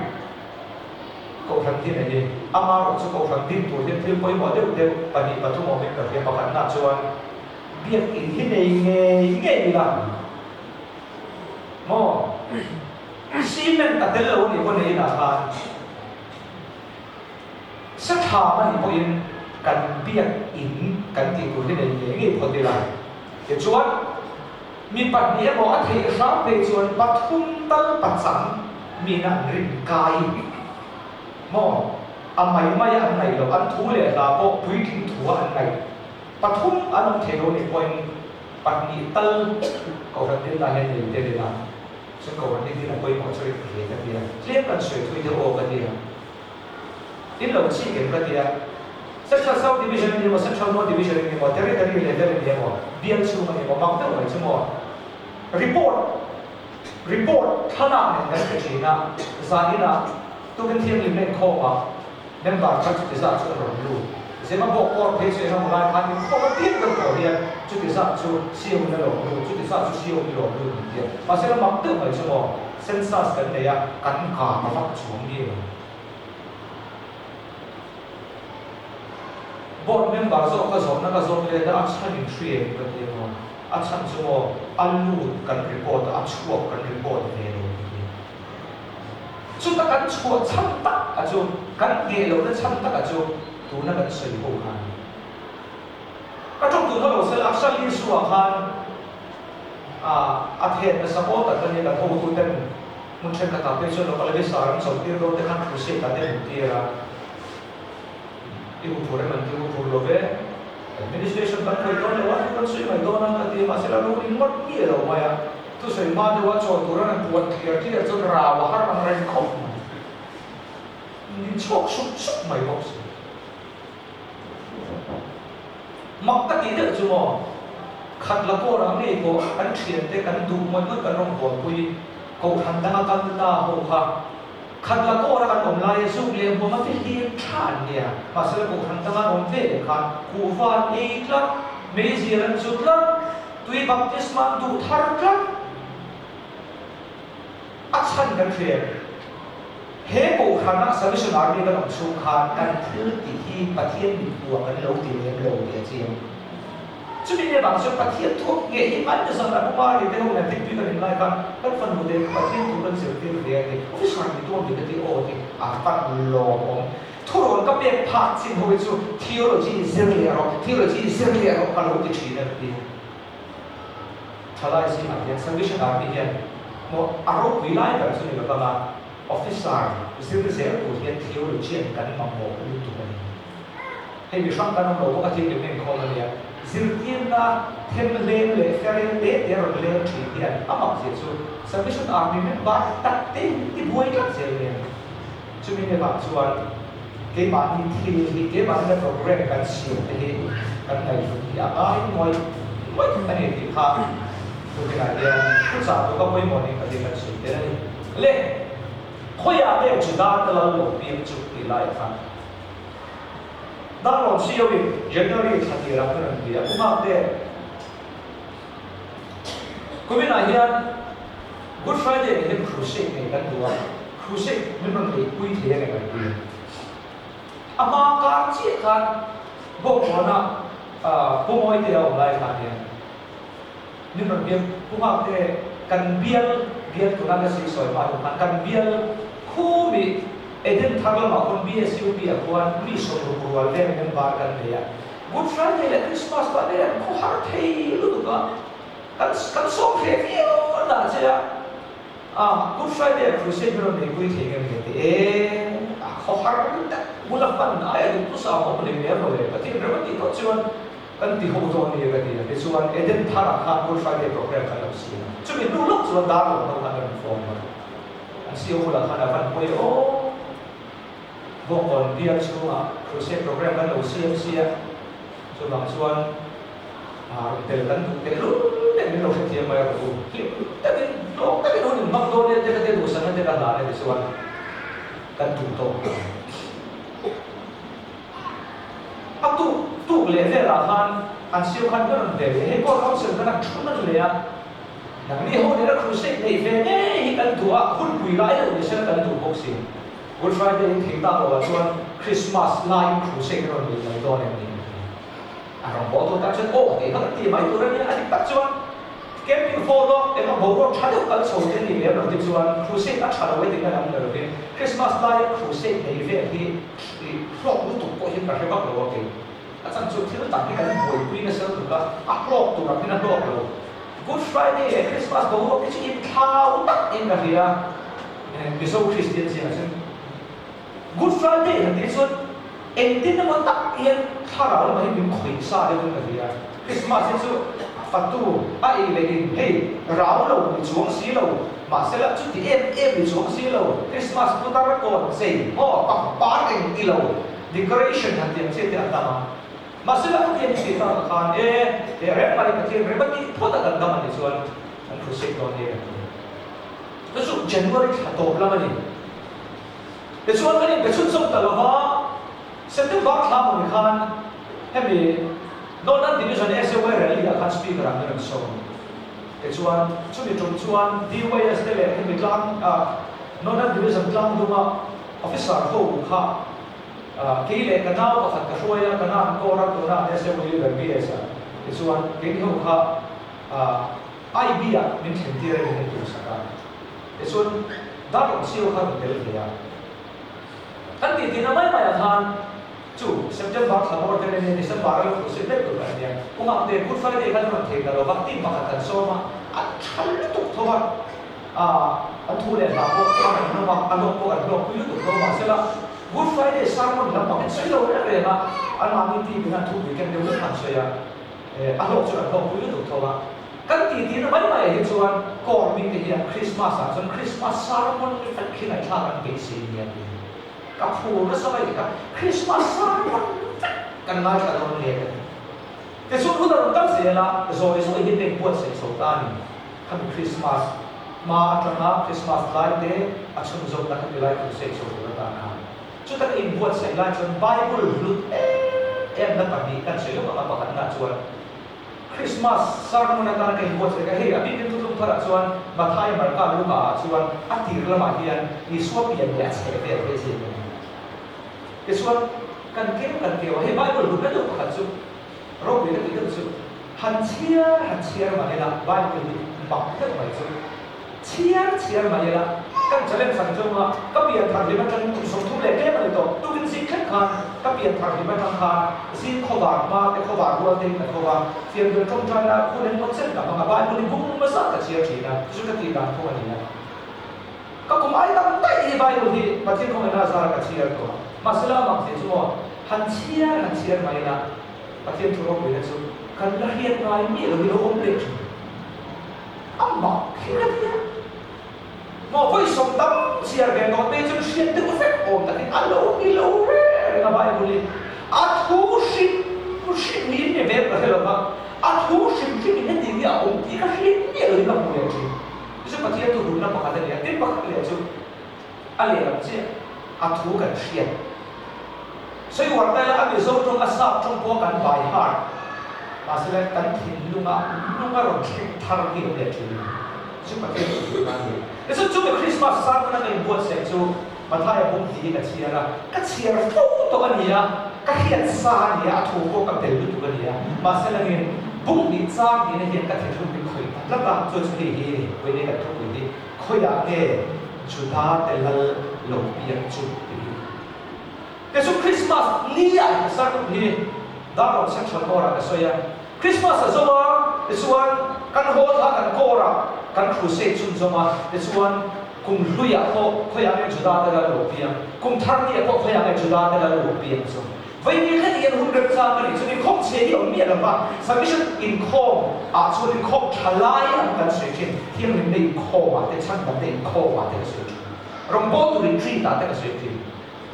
Kohhran din a ni. Amarawh chu Kohhran din tur hian thil pawimawh deuh deuh pahnih pathum awmin ka hria. Pakhatna chuan Biakinn hi nei ngei ngei ila maw? Cement a tel lo a nih pawh nei inah khan. Sa tha a nih pawhin kan biak in kan tih tur hi nei ngei ngei phawt ila. Tichuan, mi pahnih emaw a theih hram phei chuan pathum tal pachang mina an rin kai maw? A mai mai a an ngaih loh, an thu leh hla pawh puitling thua an ngaih pathum an awm thei lo nih pawhin pahnih tal Kohhran dinna hian nei tel ila. Chuan Kohhran hi din a pawimawh chu rin hle ka ti a, tlem kan sawi thui deuh aw ka ti a. In lo chik em ka ti a, Central South Division a ni emaw, Central North Division a ni emaw, Territory level a ni emaw, bial chhung a ni emaw, mak deuh mai chu maw. Report, report thlalak nen kan pe thin a, zaninah tukin thianghlimna inkhawmah member kha chuti zat chu an rawn lut. Zema bawk court phei chu engemaw lai khan inkhawm a piang deuh tawh hian chuti zat chu CO in a lawm lut, chuti zat chu CO in lawm lut min ti a. Mahse la mak deuh mai chu maw, census kan nei a, kan kang a vak chuang mi lo. Board member zawk ka zawhna ka zawt let a, a chhan in hri em ka ti emaw, a chhan chu maw a lut kan report a, a chhuak kan report ve lo ka ti. Chuta kan chhuah chhan tak a chu, kan ngheh lohna chhan tak a chu tuna kan sawi ho khan. Ka tawng tun ho lo sel Aksha Lisua khan a then nasa aw tak a nia kan hotuten Hmun thenkhatah phei chuan local visa ram chho tir dawn te khan crusade ah te an tir a, i hu phur em an ti hu phur lo ve, administration kan khawih dawn lo a, thu kan sawi mai dawn a ka ti a, mahse la ro ringawt nge lo mai a, thusawi hma deuha chawl tura an puan tliar tliar chuan rau a har ang reng khawp mai, min chhuak sup sup mai bawk si. Mak ka tih deuh chu maw, khat la pawh rah ngei pawh kan thiante kan duh ngawih ngawih kan rawn buaipui Kohhran danga kal ta ho kha khat la kawra kan awm laia zuk leh hmuam a fihlim tha an nia. Mahse la kohhran danga an awm ve leh khan kuhva an ei tlat, meizial an zu tlat, tui baptisma an duh thar tlat. A chhan kan hria. He kohhrana Salvation Army kan awm chhung khan kan thil tih hi Pathian mit hmuh ah kan lo ti lem lo tih a chiang. Chumi nia vang chuan Pathian thuak nge hi hman ta zan a Kumari te ho nen thingpui kan inlai khan kan fanu te kha Pathian thu kan zirtir ve a ti. Officer ni tuam dik a ti aw ti a fan lawmawm. Thurawn ka pek phak chin ho hi chu theology zir leh rawh, theology zir leh rawh ka lo ti thin a ti. Thalai zingah hian Salvation Army hian maw a ropui lai ber chu ni lo vang a, officer zir zel tur hian theologian kan mamawh lutuk a ni. Hei mi hrang kan awm lo bawk a thil eng khawm a nia. Zirtirna them leng leh ferel te te rawn leng thin hian a mak zia chu Salvation Army member tak te hi ti buai tlat zel nia. Chumi ne vang chuan keimahni thil hi keimahni na program kan siam te hi kan ngaihhlut hi a ngai ngawih ngawih a ni tih kha tukinah hian thuchah duka pawimawh nih ka ti kan sawi tel a ni. Le khawiah nge Juda te lal lo piang chu tih laiah khan Darlawn CEO in January thla tirah khan an ti a, Pu Ngakte, kuminah hian Good Friday ni hian crusade nei kan duh a, crusade min rawn neihpui thei a ngem an ti. A hma kar chiah khan Bawkbawnah Pu Mawitea awm lai khan hian min rawn biak, Pu Ngakte, kan bial. Bial tuna ka sih sawi hma duh khan kan bial khu mi Eden thar lamah khawn BSUP ah khuan mi 60 rual vel member kan nei a. Good Friday leh Christmas pah te an khawhar thei lutuk a, kan kan sawm hreh viau na che a. A Good Friday ah Crusade hi rawn neipui thei nge nge ti e, a khawhar tak bula hman aia duh thusa a awm leh lem lo e, Pathian rem a tih tawh chuan kan ti ho dawn nia ka ti a, tichuan Eden tharah khan Good Friday program kha lo siam a, chumi hnu lawk chuan dar lo ho khan rawn phone a, an CEO bulah khan a van pawi aw, Bawngkawn bial chhungah Crusade program kan lo siam sia, chuvang chuan. Rawn tel kan duh tehlul nen min lo hrethiam mai rawh u. Hlim takin, hlawk takin hun in hmang dawn nia te ka tia duhsakna te ka hlan e tichuan kan duh tawk ang. A tuk tuk leh velah khan an siam khan ka rawn ve leh hei pawh council khan a thu nan leh a, nangni ho nena crusade neih ve ngei hi kan duh a, hunpui lai deuh ni sela kan duh bawk si. Good Friday in thei tak loh ah chuan Christmas laiin crusade a rawn neih mai dawn em ni? A rawn bawl tur tan chuan aw tih kha kan ti mai tur a nia, a dik tak chuan camping hall a eng a boruak tha deuh kal chho te a nih lem lo te chuan crusade a tha lo e tihna lam ni lovin Christmas laia crusade nei vel hi hlawk lutuk pawh hian ka hre vak lo a kei. A chan chu thil tam hi kan buaipui nasa lutuk a, a hlawk tur ang hian a hlawk lo. Good Friday leh Christmas boruak te chu inthlau tak in ka hria Mizo Kristian zingah chuan. Good Friday han tih chuan engtin emaw tak hian thlarau lamah hi min khawih sa deuh in ka hria. Christmas hi chu fatu a ei leh in hei rau lo ni chuang si lo, mahse lah chuti em em ni chuang si lo, Christmas putar kawn chei maw pangpar eng ti lo decoration han tih ang chiah te an tam a. Mahse lah khatiang hi tih takah khan e he reng mai Pathian rem a tih phawt a kan dam a nih chuan kan crusade dawn nia kan ti. Chu chu January thla tawp lam a ni. Tichuan kan inpe chhunzawm ta lova, September thla hmawni khan hemi Northern Division SAY Rally ah khan Speaker ah min rawn sawm. Tichuan chumi tum chuan DYS te leh hemi tlang Northern Division tlang duma Officer ho kha kei leh ka nau pakhat ka hruai a, ka na an kawr a, tuna an SAY leader BS ah. Tichuan keini ho kha IB ah min thlen tir a ni min tumsak a. Tichuan, dar awm sio kha rawn tel ve a. Kan tih tihna mai maiah khan chu September thla bawr te nen December a lo thu sin daih tur kan nia. Kawngah te Good Friday khan rawn thei ta lo va, team pakhat kan sawm a, an tha lutuk tho a, an thu leh hla pawh a ngaihnawm a, a hlawk pawh an hlawkpui lutuk tho mahsela Good Friday sermon lampang hi sawi lo reng reng a, anmahni team in an thupui ken deuh vek an sawi a. A hlawk chu an hlawkpui lutuk tho a. Kan titi na mai mai ah hi chuan Corps mite hian Christmas ah chuan Christmas sermon ni fek hi ngaihthlak an beisei nia ti. Ka phur nasa mai ka Christmas sermon vek kan ngaithla dawn hle ka ti. Tichuan hun a rawn kal zel a, zawi zawi hi pen buatsaih chho ta a ni. Khami Christmas hma atanga Christmas lai te a chhunzawmna khami lai crusade chho tur atan khan. Chuta ka inbuatsaih lai chuan Bible hlut em em na pahnih kan sawi lawk ang a, pakhatna chuan Christmas sermon atana ka inbuatsaih kha hei a bikin thutlung tharah chuan Mathai, Marka, Luka ah chuan a tir lamah hian Isua pian leh a chheh vel te zir a ni. Tichuan kan keu kan keu a, hei Bible hlut na deuh pakhat chu ropui ka tih deuh chu han chhiar han chhiar mah ila Bible hi mak deuh mai chu Chhiar chhiar mai ila, kan challenge ang chunga ka pian thar hlim atang kum 30 leh tlem a ni tawh. Tukin zing thleng khan ka pian thar hlim atang khan zing khawvar hma te khawvar rual te in ka tho a, fiamdel tawngtaina hun engmaw chen ka hmang a, Bible hi bung hmasa ka chhiar thin a, chu ka tih dan thung a ni a. Ka kum ai tam daih hi Bible hi Pathian khawngaihna azara ka chhiar tawh a, mahsela amah zia chu maw han chhiar han chhiar mai ila Pathian thu ropuina chu kan la hriat ngai miah lo hi lo awm leh thin. A mak hi ka ti a. Maw vawi 10 tam chhiar ve tawh te chuan hriat deuh vek awm takin a lo ni lo reng reng a Bible hi a thu hrim hrim niin mi ve ka hre lo va, a thu hrim hrim in heti hi a awm tih ka hriat miah lo in ka hmu leh thin. Chu chu Pathian thu hurna pakhat a ni a, tin pakhat leh chu a lehlam chiah a thu kan hriat. Sawi uar ta ila a Mizo tawng a sap tawng pawh kan by heart mahse kan thinlunga lung a rawn thleng thar hi awm leh thin a ni. Chu Pathian chu tih nan a ni. Tichuan chumi Christmas sermon a ka inbuatsaih chu Mathaia bung tiin ka chhiar a, ka chhiar fo tawh a ni a, ka hriat sa a ni a, a thu pawh ka bel lutuk a ni a, mahse langin. Bung hnih chang hnihna hian ka thinlung min khawih ta tlat a, chu chu hei hi a ni, vawiin kan thupui hi khawiah nge Juda te lal lo piang chu tih hi. Kei chu Christmas ni ah ka sermon hi Darlawn Central Hall ah ka sawi a, Christmas a zo a, tichuan kan haw thla kan kawr ah kan crusade chhunzawm a, tichuan kum hlui ah pawh khawiah nge Juda te lal lo piang, kum thar ni ah pawh khawiah nge Juda te lal lo piang chu. Vawiin kha tiin hun remchang ka nih chuan inkhawm chhe hi a awm miah lo va, submission inkhawm ah chuan inkhawm tha lai ang kan sawi thin, thianghlimna inkhawm ah te, chhandamna inkhawm ah te ka sawi thin, rawngbawltu retreat ah te ka sawi thin.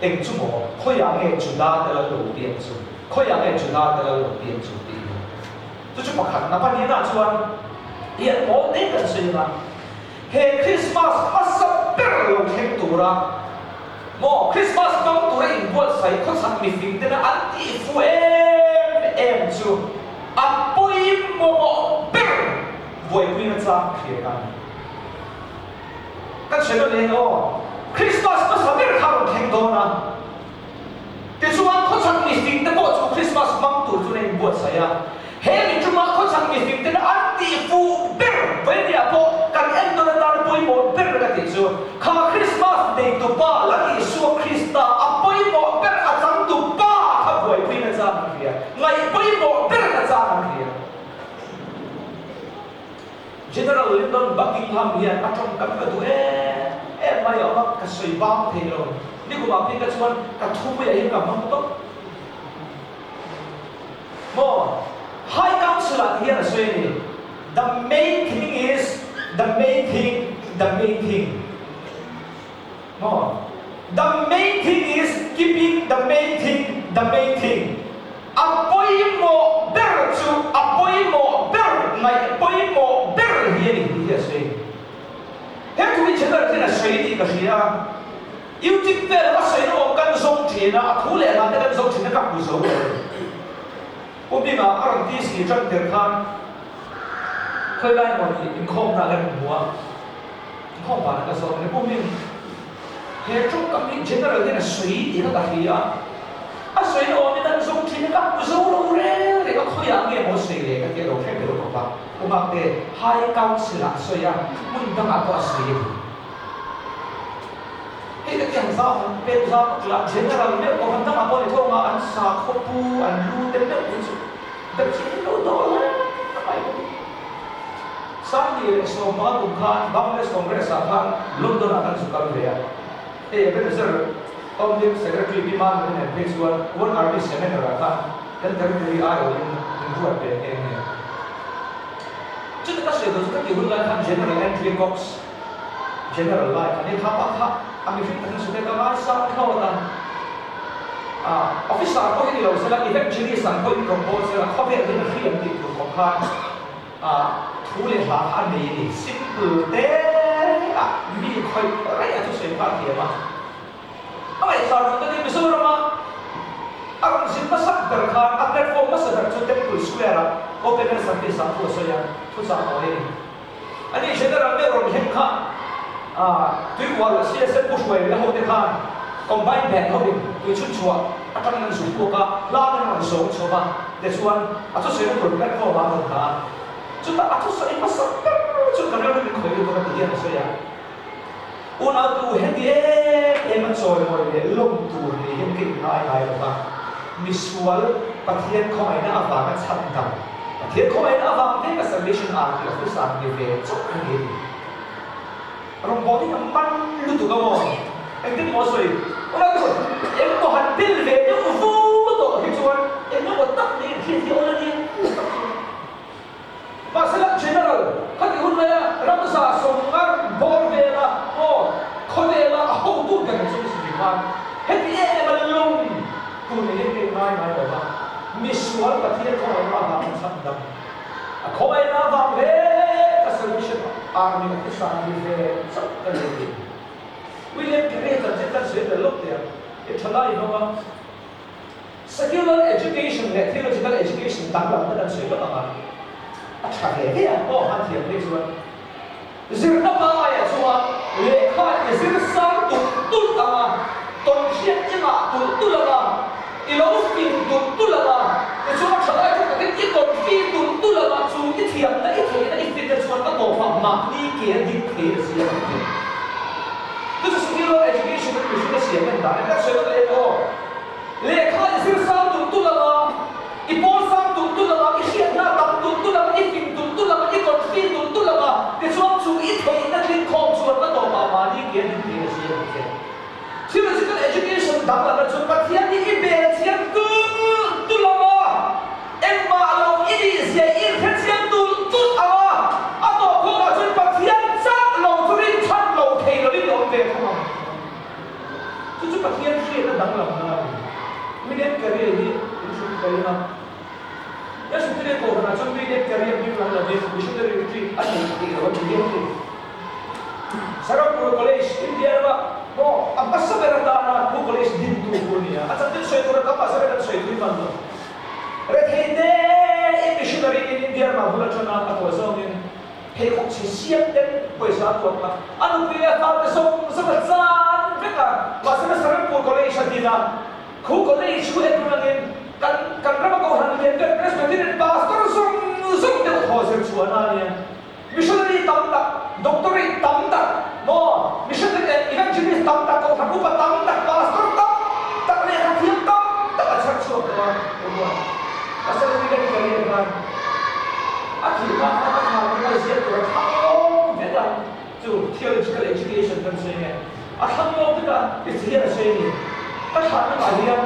Eng chu maw? Khawiah nge Juda te lal lo piang chu? Khawiah nge Juda te lal lo piang chu? tih hi. Chu chu pakhatna pahnihna chuan hian mawl te kan sawi anga, he Krismas hmasa ber lo thleng tura maw Krismas hmang tura inbuatsaih khawchhak mifing tena an tih fu em em chu a pawimawh ber buaipuina chang hriat a ni. Kan hre dawn eng aw? Krismas hmasa ber kha rawn thleng dawn a. Tichuan khawchhak mifing te pawh chu Krismas hmang tur chuan a inbuatsaih a. He mi ṭuma khawchhak mifing tena an tih fuh ber Vainia pawh kan entawn atan pawimawh ber ka tih chu kha Krismas neitu pa Lal Isua Krista a pawimawh ber a changtu pa kha buaipuina chang an hria, ngaih pawimawh berna chang an hria. General Lyndon Buckingham hian a tawngkam ka duh em em mai a awm a, ka sawi bang thei lo. Nikumah phei ka chuan ka thupuiah hian ka hmang tawp. Maw? High Council ah ti hian a sawi a ni, The main thing is the main thing, the main thing. Maw? The main thing is keeping the main thing the main thing. A pawimawh ber chu a pawimawh ber, ngaih pawimawh ber hi a ni tih hi a sawi. He thu hi General hian a sawi tih ka hria a, YouTube vel a sawi na awm kan zawng thin a, a thu leh hla te kan zawng thin a ka hmu zo lo. Pu Bima a rawn TC tan tir khan khawi lai maw ni inkhawmna kan hmu a, inkhawm vanah ka zawng a ni. Pu Bim, He tawngkam hi General hian a sawi tih kha ka hria a, a sawi na awmin an zawng thin a, ka hmu zo lo reng reng a, khawiah nge maw sawi le ka ti a lo hre ber khawp a, Pu Ngakte High Council ah a sawi a, hmun dangah pawh a sawi a ni. Hei ka ti ang zau han pek zau ka tih a, General meuh pawh hmun dangah pawh ni thawng a, an sakhaw pu an lu te meuh hi chu berh hi lo dawl reng mai ka ti. Sanghnih leh sawmpa kum khan Bangladesh Congress ah khan London ah kan zu kal ve a, hei Ebenezer Omnim Secretary Pi Manuel nen phei chuan One Army Seminar ah khan kan territory aiawhin min ruat ve nghe nghe. Chuti ka sawi tur chu ka tih hun lai khan General Andrew Cox, General lai khan hei kha pa kha a mihring takin sute ka ngaisang thlawt a, Officer pawh hi ni lo sela Evangelist ang pawhin rawn bawl sela khawvel hian a hriam tih tur khawp khan A thu leh hla kha a nei a ni. Simple te ah mi khawih raih a thusawi kha a thiam a. A ngaihthla run ka ti Mizorama a rawn zin hmasak ber khan a platform hmasa ber chu Temple Square ah Open Air Service ah thu a sawi a, thuchah tawi a ni. Ani General meuh rawn thleng kha Tuikual CSF pu hruai leh hote khan Combine Band hovin tuichhunchhuah atangin an zuk bawk a, hla ten an rawn zawng chho va. Tichuan, a thusawi na tur platform ah a rawn dah a, chutah a thusawi hmasa ber chu ka rilru min khawih lutuk a ti hian a sawi a, Unautu heti em em a chawimawi leh lawm tur ni hian ka inngai ngai lo va, misual Pathian khawngaihna avanga chhan dam, Pathian khawngaihna avang veka Salvation Army officer ni ve chauh ka ni a ti. Rawngbâwl hi ka man lutuk a maw? Engtin maw a sawi? Unautu, engmaw han tel ve deuh vu tawh hi chuan engemaw tak niin hriat hi a awl a nia tak chu. Mahsela General, khati hun laia ramza sawmngar bawr vela maw khawvela a hotu ber chu ni si khan heti em em a lawm tur ni hian ka inngai ngai lo va, misual Pathian khawngaihna avangin chhandam. A khawngaihna avang hle ka solution army officer ni ve chauh ka ni a ti. William Carey chanchin kan sawi tel lawk teh ang. I tha lai hlawm a. Secular education leh theological education danglam te kan sawi lawk ang a. A tha ve ve ang aw han thiam phei chuan. Zirna pangaiah chuan lehkha i zir sang tulh tulh ang a, tawnhriat i ngah tulh tulh ang a, i lo fing tulh tulh ang a, tichuan a tha lai chu takin i tawnfi tulh tulh ang a. mahni ke a ding thei a zia ang tih. Chu chu skill of education in mihring a siam en dan a ni. Ka sawi nawn leh aw. Lehkha i zir sang tulh tulh ang a, i pawl sang tulh tulh ang a, i hriatna a tam tulh tulh ang a, i fing tulh tulh ang a, i confi tulh tulh ang a, tichuan chu i theihna tling khawm chuan a tawpah mahni ke a ding thei a zia ang che. Theological education danglamna chu Pathian hi i bel chiang tulh tulh ang a, engmah lo i nih zia i inhre chiang tulh tulh ang a, a tawp khawkah chuan Pathian chak lo chu rinchhan lo thei lovin i awm ve thung ang. Chu chu Pathian hriatna danglamna a ni. William Carey hi in hrilh ka ring a. Presbyterian Kohhranah chuan William Carey a hming lam lovin missionary retreat a nei tih lo a ni hial thei. Sarangpur College, India rama maw a hmasa ber atana thu college dintu khu a ni a. A chanchin sawi tur a tam mahse kan sawi thui hman lo. Rethei te in missionary in India ramah bul atanga a tuah zawngin pheikhawk chhe siam ten pawisa a tuak a, a nupui leh a fate zawng zawng a chan vek a. Mahse Sarangpur College a din a. Khu college khu en rangin kan kan rama kohhran lian ber Presbyterian pastor zawng zawng deuh thaw zir chhuah na ania. Missionary tam tak, doctorate tam tak, maw missionary eh evangelist tam tak, kohhran upa tam tak, pastor tam tak, lehkha thiam tam tak a chher chhuak tawh a awm a. Pastor William Carey khan a thih hma khan a thla rawng a ziak tur a thlang lawm vek a. Chu theological education kan sawi nge? A thlang lawk vek a, i chi hian a sawi a ni. Ka thlah lamah hian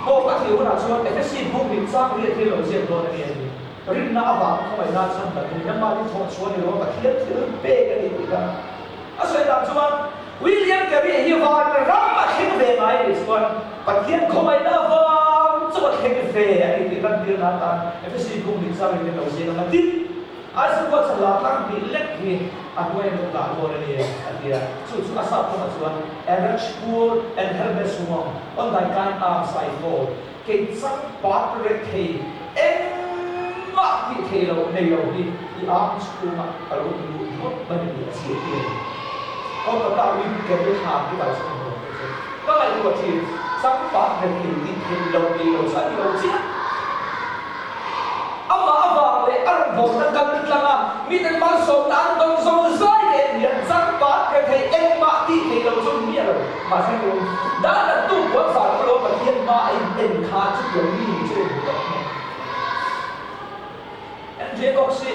aw ka thih hunah chuan Efesi buk nih chang riat hi lo ziak dawn a ni a ti. Rinna avang khawngaihna chhan tak hi nangmahni thawh chhuah ni lo a Pathian thil pek a ni tih kha a sawi dan chuan William Carey hi van ram a thleng ve ngai nih chuan Pathian khawngaihna avang chu a thleng ve a ni tih lan tirna atan Efesi buk nih chang riat hi lo ziak ang a ti. Aizawl khua chhan lah tlang hnih lek hi a hnuai an rawn dah dawn a ni a ti a, chu chu a sap kawngah chuan A wretch poor and helpless woman on thy kind arms I fall, kei chang pat rek thei engmah tih thei lo nei lo hi i arm chhungah ka lo ti lut ngawt mai a ni a chhiah ti a ni. Kolkata win Kerry thlan hi kal chhan hawn te chu ka ngaihtuah thin, chang pat rek thei tih theih lo nei lo chu a ni lo chiah. Amah avang leh a rawn bawmna kal tlang a, miten malsawmna an dawn zo zai te an hian changpat re thei engmah tih thei lo chu miah lo. Mahse tum dan dan tu puan zan pawh lo Pathian hma a in en kha chutiang mi ni chu in hmu tak hmel. MJ Cox hi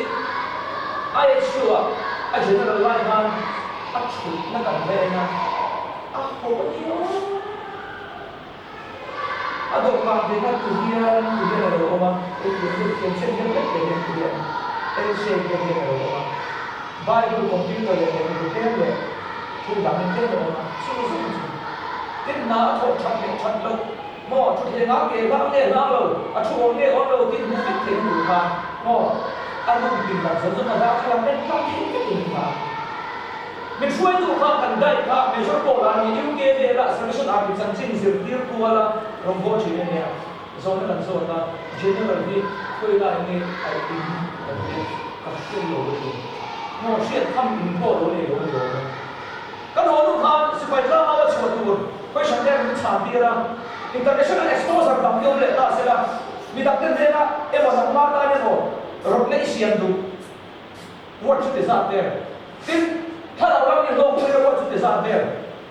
IHU ah a general lai khan a thutna kan va en a, a ho a ni aw. A dawhkan ve kha tu hian tu hian a lo awm a, hei thiam deuh thiam chen hian vek ve hian tu hian L shape deuh hian a lo awm a, Bible, computer leh lehkhabu tlem leh thil dang in tlem a awm a, chu zawng chu tin hna a thawh that leh that loh maw thutthleng ah ke hlang nge hlang lo, a thu awn nge awn lo tih hmuh vek theih na tur khan maw a room pin lam zawng zawng a darthlalang en tlang thei vek in kha. Min hruaitu kha kan guide kha Major Paul a ni, UK vela Salvation Army chanchin zirtir kuala rawngbâwl ṭhin a nia. Zawhna kan zawt a, General hi khawi lai nge a in kan tia ka hre lo a ti. Maw hriat tham in pawh lo nei lo a ni awm e. Kan haw hnu khan sipai tlangau a chhuah tur question te min chhan tir a, international exposure tam hi awm leh ta sela, midangte hnena emaw nangmah tan emaw rawtna i siam duh. Ruat chu ti zat ber. Tin, thlarau lam i hlawkpui na ruat chu ti zat ber.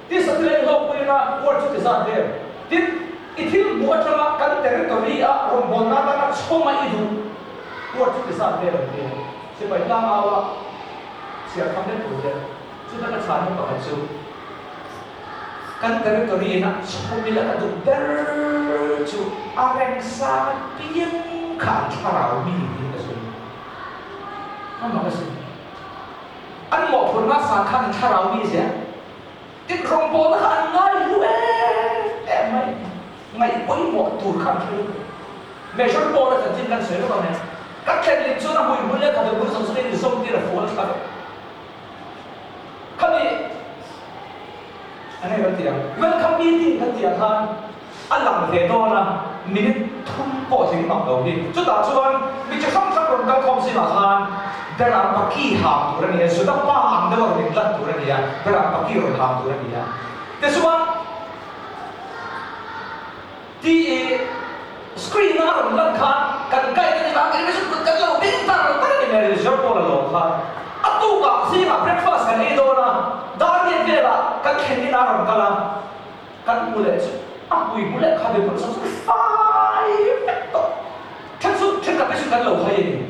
Tin, sathil i hlawkpui na ruat chu ti zat ber. Tin, i thil hmuh atanga kan territory a rawngbawlna atana chhawma i duh ruat chu ti zat ber an ti a. Sipai tlangau a chhiar tham lek tur hian chuta ka chhanna pakhat chu kan territory ina chhawm ila ka duh ber chu a remsang apiang kha an thlarau mi niin ka sawi. A mak asin. An mawhphurhna san khan an thlarau mi zel. Tin, rawngbawlna kha an ngai hlu em em mai. Ngaih pawimawh tur kha an hre lutuk. Measure Paul a chanchin kan sawi lawk ang e. Ka thlen lim chuan a hmui hmul leh khabe hmul zawng zawngin inzawm tir a fual thla vek. Khami enge kan tih ang? Welcome meeting kan tih ah khan A lang ve dawn a, minute thum pawh tling mak lo hi. Chutah chuan mi chi hrang hrang rawn kal khawm zingah khan Beram Paki ham tur a ni a, Juda pa ang deuh a rawn inlan tur a ni a, Beram Paki rawn ham tur a ni a. Tichuan ti screen a rawn lan khan kan guide a ni vang tih chu kan lo bing tar tar a ni mai, Reserve Paul a lawm khan a tukah. rawn kal a, kan hmu leh chu a hmui hmu leh kha bepawh chu chu fai vek tawh. Then chu thenkhat te chu kan lo hai a ni.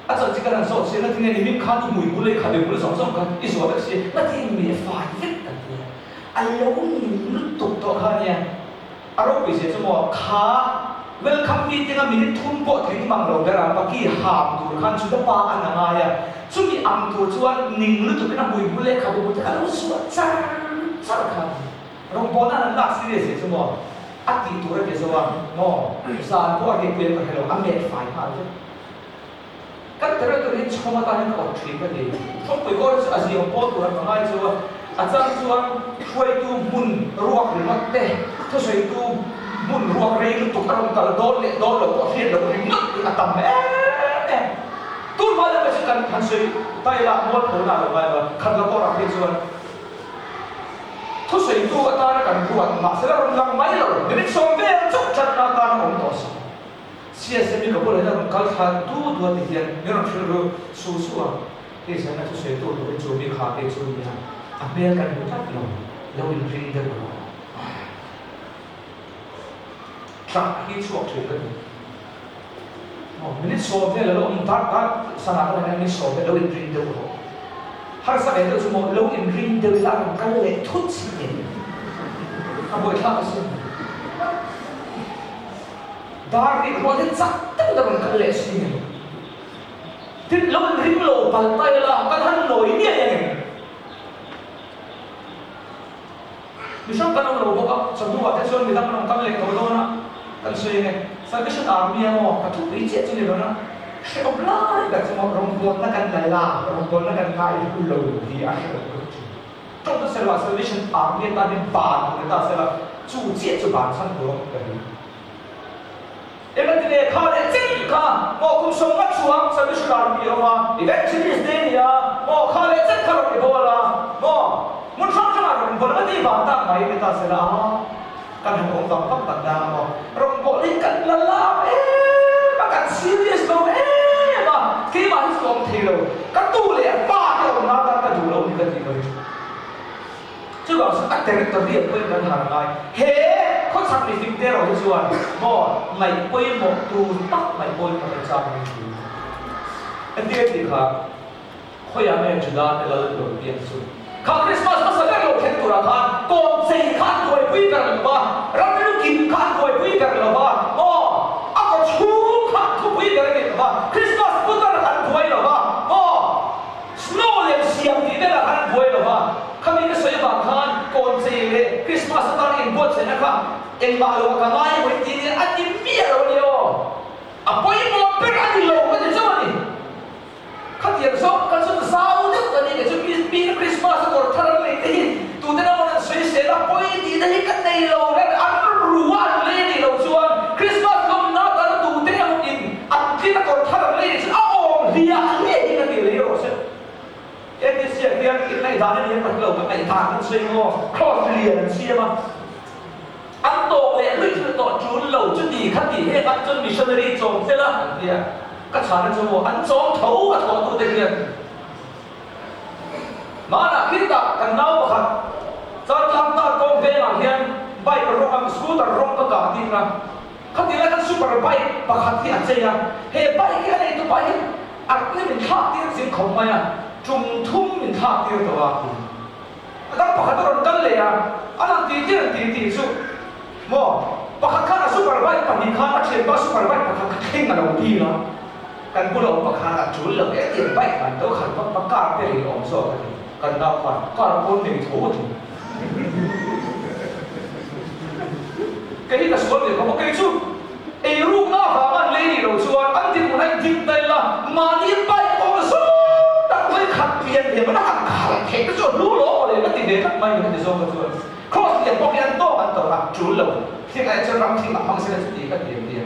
A chanchin kan han zawt si a, ngatinge nimin khan i hmui hmu leh kha bepawh zawng zawng khan i zuah vek si a, ngatinge mi a fai vek kan ti a. A lo ning lutuk tawh kha ania. A ropui zia chu maw kha welcome meeting a minute thum pawh tling mang lo ber a baki ham tur khan Juda pa an a ngai a, chumi ang tur chuan ning lutuk in a hmui hmul leh khabe hmul te kha lo zuah char char kha a ni. Rawngbawlna an lak serious zia chu maw a tih tur a ti zo a maw zan pawh a riahpui a ka hre lo a met fai nghal vek. Kan territory hi chhawm atan hian ka awt thin ka ti. Thawkpui kawr hi chu a ziang pawl tur an ngai chu a, a chang chuan hruaitu hmun ruak ringawt te, thusawitu hmun ruak rei lutuk a rawn kal dawn leh dawn lo pawh hriat loh ringawt hi a tam em em. Tun hma deuh chu kan han sawi ta ila mualphona a lo ngai lo a, khat la kawrah phei chuan thusawitu atana kan ruat mahse la rawn lang mai lo, minute sawm vel chauh thatna atana awm tawh si. CSM i ka bulah hian a rawn kal thla du du a ti hian min rawn hrilh ru su su a, hei zan a thusawi tur tur hi chu mi kha te chu a ni a, a hmel kan hmu tlat lo, lo inring deuh rawh. Tah hi chhuak thin ka ni. Aw, minute sawm vel a lo awm dar dar sanah ka la hian minute sawm vel lo inring deuh rawh. Harsa ve deuh chu maw, lo inring deuh ila a rawn kal leh thut si nen a buaithlak asin. Dar rik rual hi chak deuh deuh an kal leh si ni. Tin, lo in ring lo palh ta ila kan han nawi miah em? Mihrang kan awm lo bawk a, chawhnuah te chuan midang an rawn kal leh tawh dawn a, kan sawi ang e. Salvation Army a maw, ka thupui chiah chu ni lo na, hrehawm lai ber chu maw rawngbawlna kan la la, rawngbawlna kan ngai hlu lo hi a hrehawm ka ti thin. Tawng ta sela, Salvation Army atan hian ban tur ni ta sela, chu chiah chu ban chhan tur a awm ka ring. Engati nge kha leh chen kha maw kum 50 chuang Salvation Army a awm a, Evangelist te ni a, maw kha leh chen kha rawn i bawl a, maw hmun hrang hrangah rawn inbawl a, engati vang tak mai ni ta sela a, kan han awm vang vang tak dang a maw, rawn bawl hi kan la lap em a, kan serious lo em a, keimah hi chu ka awm thei lo, ka tu leh pa te awm nan tan ka duh lo ni ka tih ka ring. Chuvang chuan a territory ah pawhin kan har ngai. He khawchhak mifing te erawh hi chuan maw ngaih pawimawh tur tak ngaih pawimawh na chang an ni. Entir tih kha khawiah nge Juda te lal lo pian chu? Kha Christmas hmasa ber lo thleng turah khan kawmchei kha an buaipui ber lo va, ram lukim kha an buaipui ber lo va, maw a kawchhung kha an thupui ber a ni lo va, Christmas putar an buai lo va, maw Snow lem siam tih velah khan an buai lo va, khami ka sawi avang khan kawnchei leh Christmas atana inbuatsaihna kha engmah lo ah ka ngai emaw i ti nia a ti miah lo a ni aw. A pawimawh ber a ni lo ka ti chauh a ni. Khatiang zawk kha chu zau deuh ka ni kei chu mi Christmas a kawr thar an nei te hi tute emaw an sawi sel a pawi tih te hi ka nei lo reng an ru a an lei a nih loh chuan Christmas lawmna atana tute emaw in An tlin a kawr thar ang lei chu a awm hliah hliah hi ka ti lei rawh se. ATC ah hian in ngaihdan a ni a ka hre lo, ka ngaihdan kan sawi ang aw, cross lian an siam a, an tawk leh luih chu tawh tul lo chuti kha ti heng an chuan missionary chawm fel a an ti a, ka chhan a chu maw an chawm tho a thawh tu te hian. Hmanah khitah kan nau pakhat Chaltlang tar kawng vengah hian bike rawng ang scooter rawng ka kah tir a, Khati lai khan super bike pakhat hi a chei a, he bike hi a nei tupa hian a ni min thlak tir zing khawp mai a, tum thum min thlak tir tawh a. A dang pakhat a rawn kal leh a, an han tih tir an tih tih chu maw, pakhat khan a super bike pahnih khan a thianpa super bike pakhat kha thleng a lo dil a, kan bula awm pakhat a tul lo e tiang bike man to khan vak vak car te lei awm zawk a ti, kan nau khan car pawn nei tho a ti. Kei hi ka sual ve khawp a, kei chu eirukna avanga an lei nih loh chuan an dinhmun a inding ta ila, mahni bike awm zawng tak vawi khat lian ve mana han khalh theih te chu a hlu lo maw le ka ti ve tlat mai ni ka ti zawk a chuan cross lian bawk hi an tawk an tawrh a, tul lo thing ah chuan ram thing ah hmang sela chuti ka ti ang tia.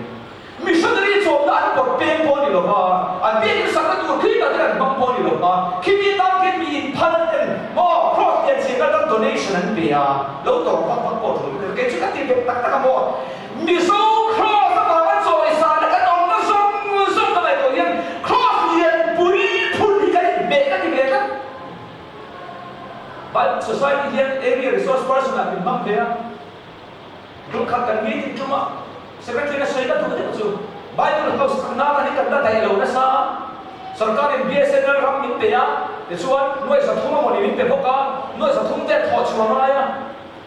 Missionary chawmna an pawrh peng pawh a ni lo va, an biakinn sakna tur khi tak hian an hmang pawh a ni lo va, khimi tan khian mi inphal ten maw cross lian chhiatna tan donation an pe a, lo tawrh vak vak pawh ṭul ka ti. Kei chu ka ti bet tak tak a maw, Mizo cross avanga chawisana kan awmna zawng zawng ka ngaihtuah hian cross lian pui phun hi kan inhmeh ka ti ve tlat. Bible Society hian Area Resource Person ah min hmang ve a. Tum khat kan meeting ṭuma Secretary a sawi na duh deuh chu Bible House chakna kan hi kan la daih lo nasa a, Sorkarin BSNL ram min pe a, tichuan nuai 300 a mawni min pe bawk a, nuai 300 te thawh chhuah ngai a,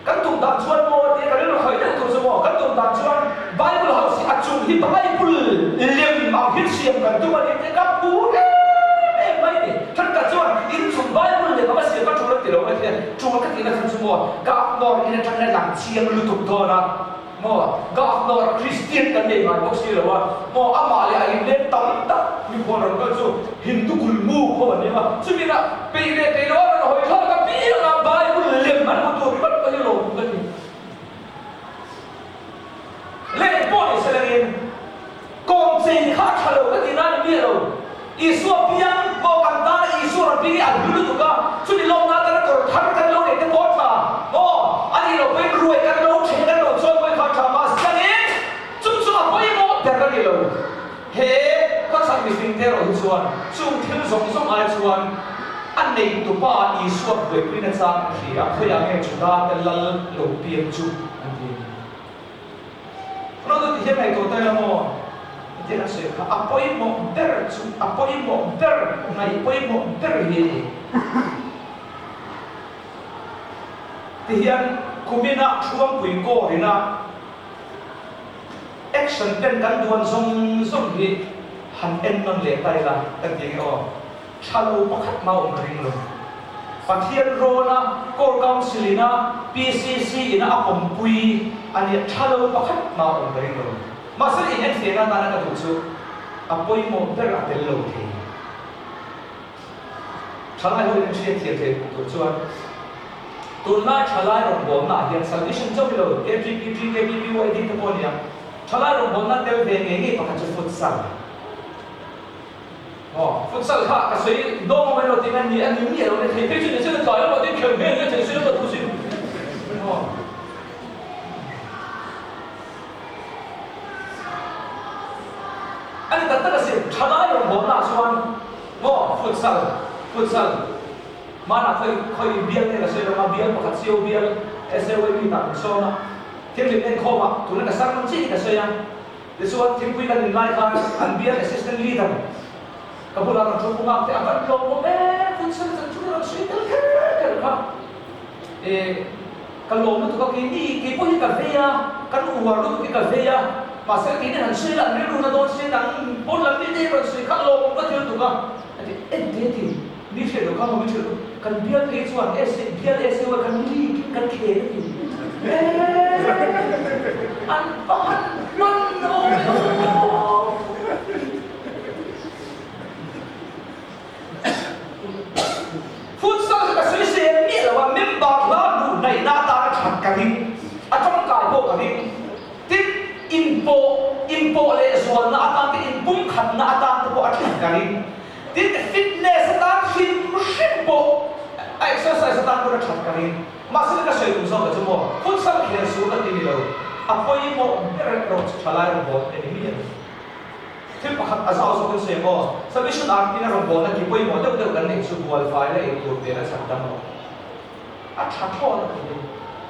kan tum dan chuan maw tia ka rilru khawih deuh tur chu maw, kan tum dan chuan Bible House hi a chung hi Bible lem ang hi siam kan tum a ni tia ka phu em em mai ni. Thenkhat chuan inchung Bible lem anga siam ka ṭul a ti lo mai thei a, ṭul ka tihna chhan chu maw Gaknawr in aṭangin a lang chiang lutuk dawn a maw, Gaknawr Kristian kan nei ngai bawk si lo a maw, amah leh a inleng tam tak mikhual rawn kal chu Hindu kulmu khaw an nia, chumi na peih leh peih lo a rawn hawi thlak apiang a Bible lem an hmu tur ringawt pawh hi lawm ka ti. Leh pawh ni selangin kawngchei kha a tha lo ka ti nan i miah lo. Isua piang pawh kan tana Isua rawn piang hi a hlu lutuk a, chumi lawmna atana kawr thar kan lo neih te pawh a tha maw? A nih loh pawhin ruai kan lo then kan lo chawi pawhin kha a tha mahse chu chu a pawimawh ber a ni lo. He khawchhak mihring te erawh hi chuan chung thil zawng zawng ai chuan a neitupa Isua buaipuina chang an hria a, khawiah nge Juda te lal lo piang chu an ti a ni. Rawt a ti hian ngaihtuah ta ila maw? Hetiang an sawi kha a pawimawh ber chu a pawimawh ber ngaih pawimawh ber hi a ni. Tihian kumina Thuangpui Kawrina Action pen kan duan zawng zawng hi han en nawn leh ta ila kan ti nge aw. Tha lo pakhat mah awm ka ring lo. Pathian rawna Core Council ina PCC ina a pawmpui a nia tha lo pakhat mah awm ka ring lo. Mahse in enfiahna atana ka duh chu a pawimawh ber a tel lo thei. Thalai ho in an hriat thiam thei tur chuan tunlai thalai rawngbawlna ah hian Salvation chauh ni lo KTP, TKP, BYD te pawh a nia. Thalai rawngbawlna tel ve ngei ngei pakhat chu futsal. Aw, futsal kha ka sawi dawng awm emaw tiin a ni a ni miah lo nia, thei phei chu ni se tlai emaw tin khel hmel nia thei si emaw thu sin. Aw. A ni tak tak asin, thalai rawngbawlna ah chuan maw futsal, futsal hmanah khawi khawi bial nge ka sawi lo a, bial pakhat CO bial SAYB tah min sawm a, thilhlim enkhawm ah tuna ka sermon chiah hi ka sawi a. Tichuan, thingpui kan in lai khan an bial assistant leader ka bulah rawn thu pung a, te a van tlawm awm e, futsal chan chu rawn sawi tel kher kher kha. E, ka lawm lutuk a, keini kei pawh hi ka vei a, kan uar lutuk hi ka vei a, mahse keini han sawi la an rilru na dawn se dang pawn lam mi te hi rawn sawi kha lawm ka ti lutuk a, a ti en te ti, mi hriat loh kha maw mi hriat loh, kan bial phei chuan S bial SU a kan league in kan khel a ti. An va han hman awm e aw. Futsal kha ka sawi sel miah lo a, member hla luh hnaihna atana that ka ring, a tangkai pawh ka ring. Tin, inpawh inpawh leh zualna atan te, inpumkhatna atan te pawh a that ka ring. Tin, fitness atan hrim hrim pawh a exercise atan pawn a that ka ring. Mahse ka sawi tum zawk a chu maw, futsal khel su ka ti ni lo, a pawimawh ber erawh chu thalai rawngbawlna ni mi a ni. Thil pakhat a zau zawkin sawi maw, Salvation Army in a rawngbawlna ki pawimawh deuh deuh kan neih chu bualfai leh eitur nen a chhan dam lo. A tha thlawt a ti ni.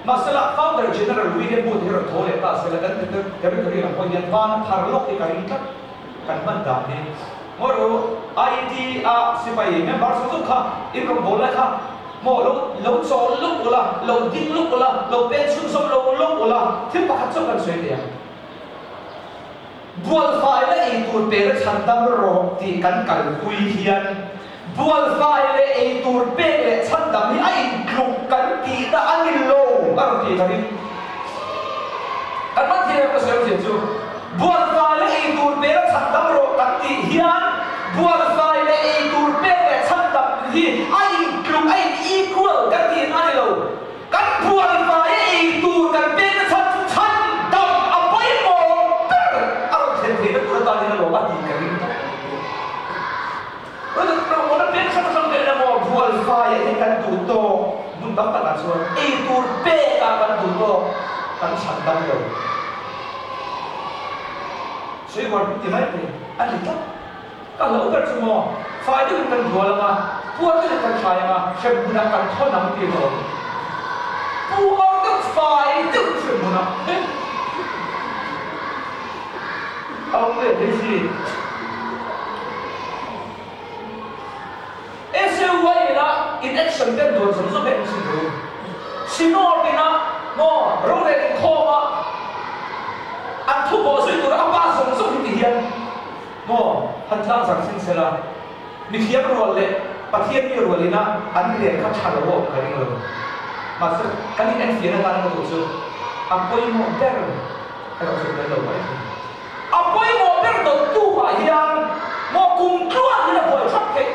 Mahsela Founder General William Booth hi rawn tho leh ta sela kan territory lam pawh hian van a phar lawk hi ka ring tlat. Kan hman dan hi ngawi ru IED a sipai member zawng zawng kha in rawngbâwl lai kha maw lo lo chawl luk ula, lo ding luk ula, lo pen chhunzawm lo luk ula thil pakhat chauh kan sawi thei ang. Bualfai leh eitur pek a chhan dam rawh tih kan kalpui hian bualfai leh eitur pek leh chhan dam hi a intluk kan tihna a ni lo a rawn tih ka ring. Kan hman thei em ka sawi awmzia chu bualfai leh eitur pek a chhan dam rawh kan tih hian bualfai leh eitur pek leh chhan dam hi a intluk a in equal kan tihna a ni lo. Kan bualfai a ei tur kan pekna chhan chu chhan dam a pawimawh ber a rawn thlen theihna tur atan hian a lawm a tih ka ring tawh. Rawn rawn a pek hrang hrang vel emaw bualfaiah hian kan duh tawk hmun tam takah chuan ei tur pekah kan duh tawk kan chhan dam lo. Suihuar ti mai thei a ni tlat. Ka hlauh ber chu maw fai deuhin kan bual ang a. Puar deuhin kan thlai anga hremhmunah kan thawn ang tih a awm. Puar deuh fai deuh hremhmunah a awm ve thei si. SUI ina in action ten dawn zawng zawng em sin ru. Synod ina maw rorel inkhawm a an thu pawh zui tur a pa zawng zawng hi ti hian maw han tlang zar sin sela mithiam rual leh Pathian mi rual ina an rel kha tha lo awm ka ring lo. Mahse kan in enfiahna tan ka duh chu a pawimawh ber erawh chu tel lo mai thei. A pawimawh ber dawttu ah hian maw kum tluan hian a buai thap theih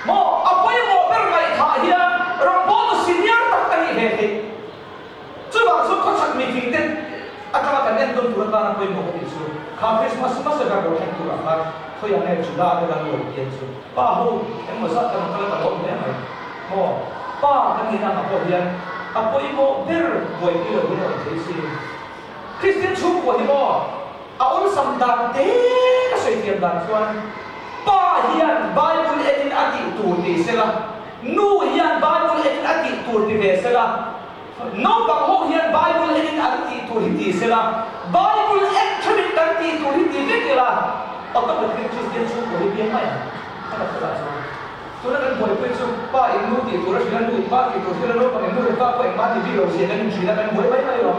maw? A pawimawh ber ngaihthah hian rawngbawltu senior tak a nih ve theih. Chuvang chu khawchhak mifing te atanga kan entawn tur atana pawimawh ka tih chu kha Christmas hmasa ber lo thleng turah khan khawiah nge Juda te lal lo pian chu pa ho engmaw zat kan kal a ka lawm hle mai maw? Pa kan nihna ang ah pawh hian a pawimawh ber buaipui lo hun a awm thei si. Kristian chhungkua hi maw a awlsam dan te ka sawi thiam dan chuan Pa hian Bible enin a tih tur ti sela, Nu hian Bible enin a tih tur ti ve sela, naupang ho hian Bible enin an tih tur hi ti sela, Bible en themin kan tih tur hi ti vek ila automatic in Kristian chhungkua hi piang mai ang a ka hriat ah chuan. Tuna kan buaipui chu pa in nu tih tur a hrilh a, nu in pa tih tur hrilh a, naupang in nu leh pa pawh engmah ti bik lo zia kan inhrilh a, kan buai mai mai lo.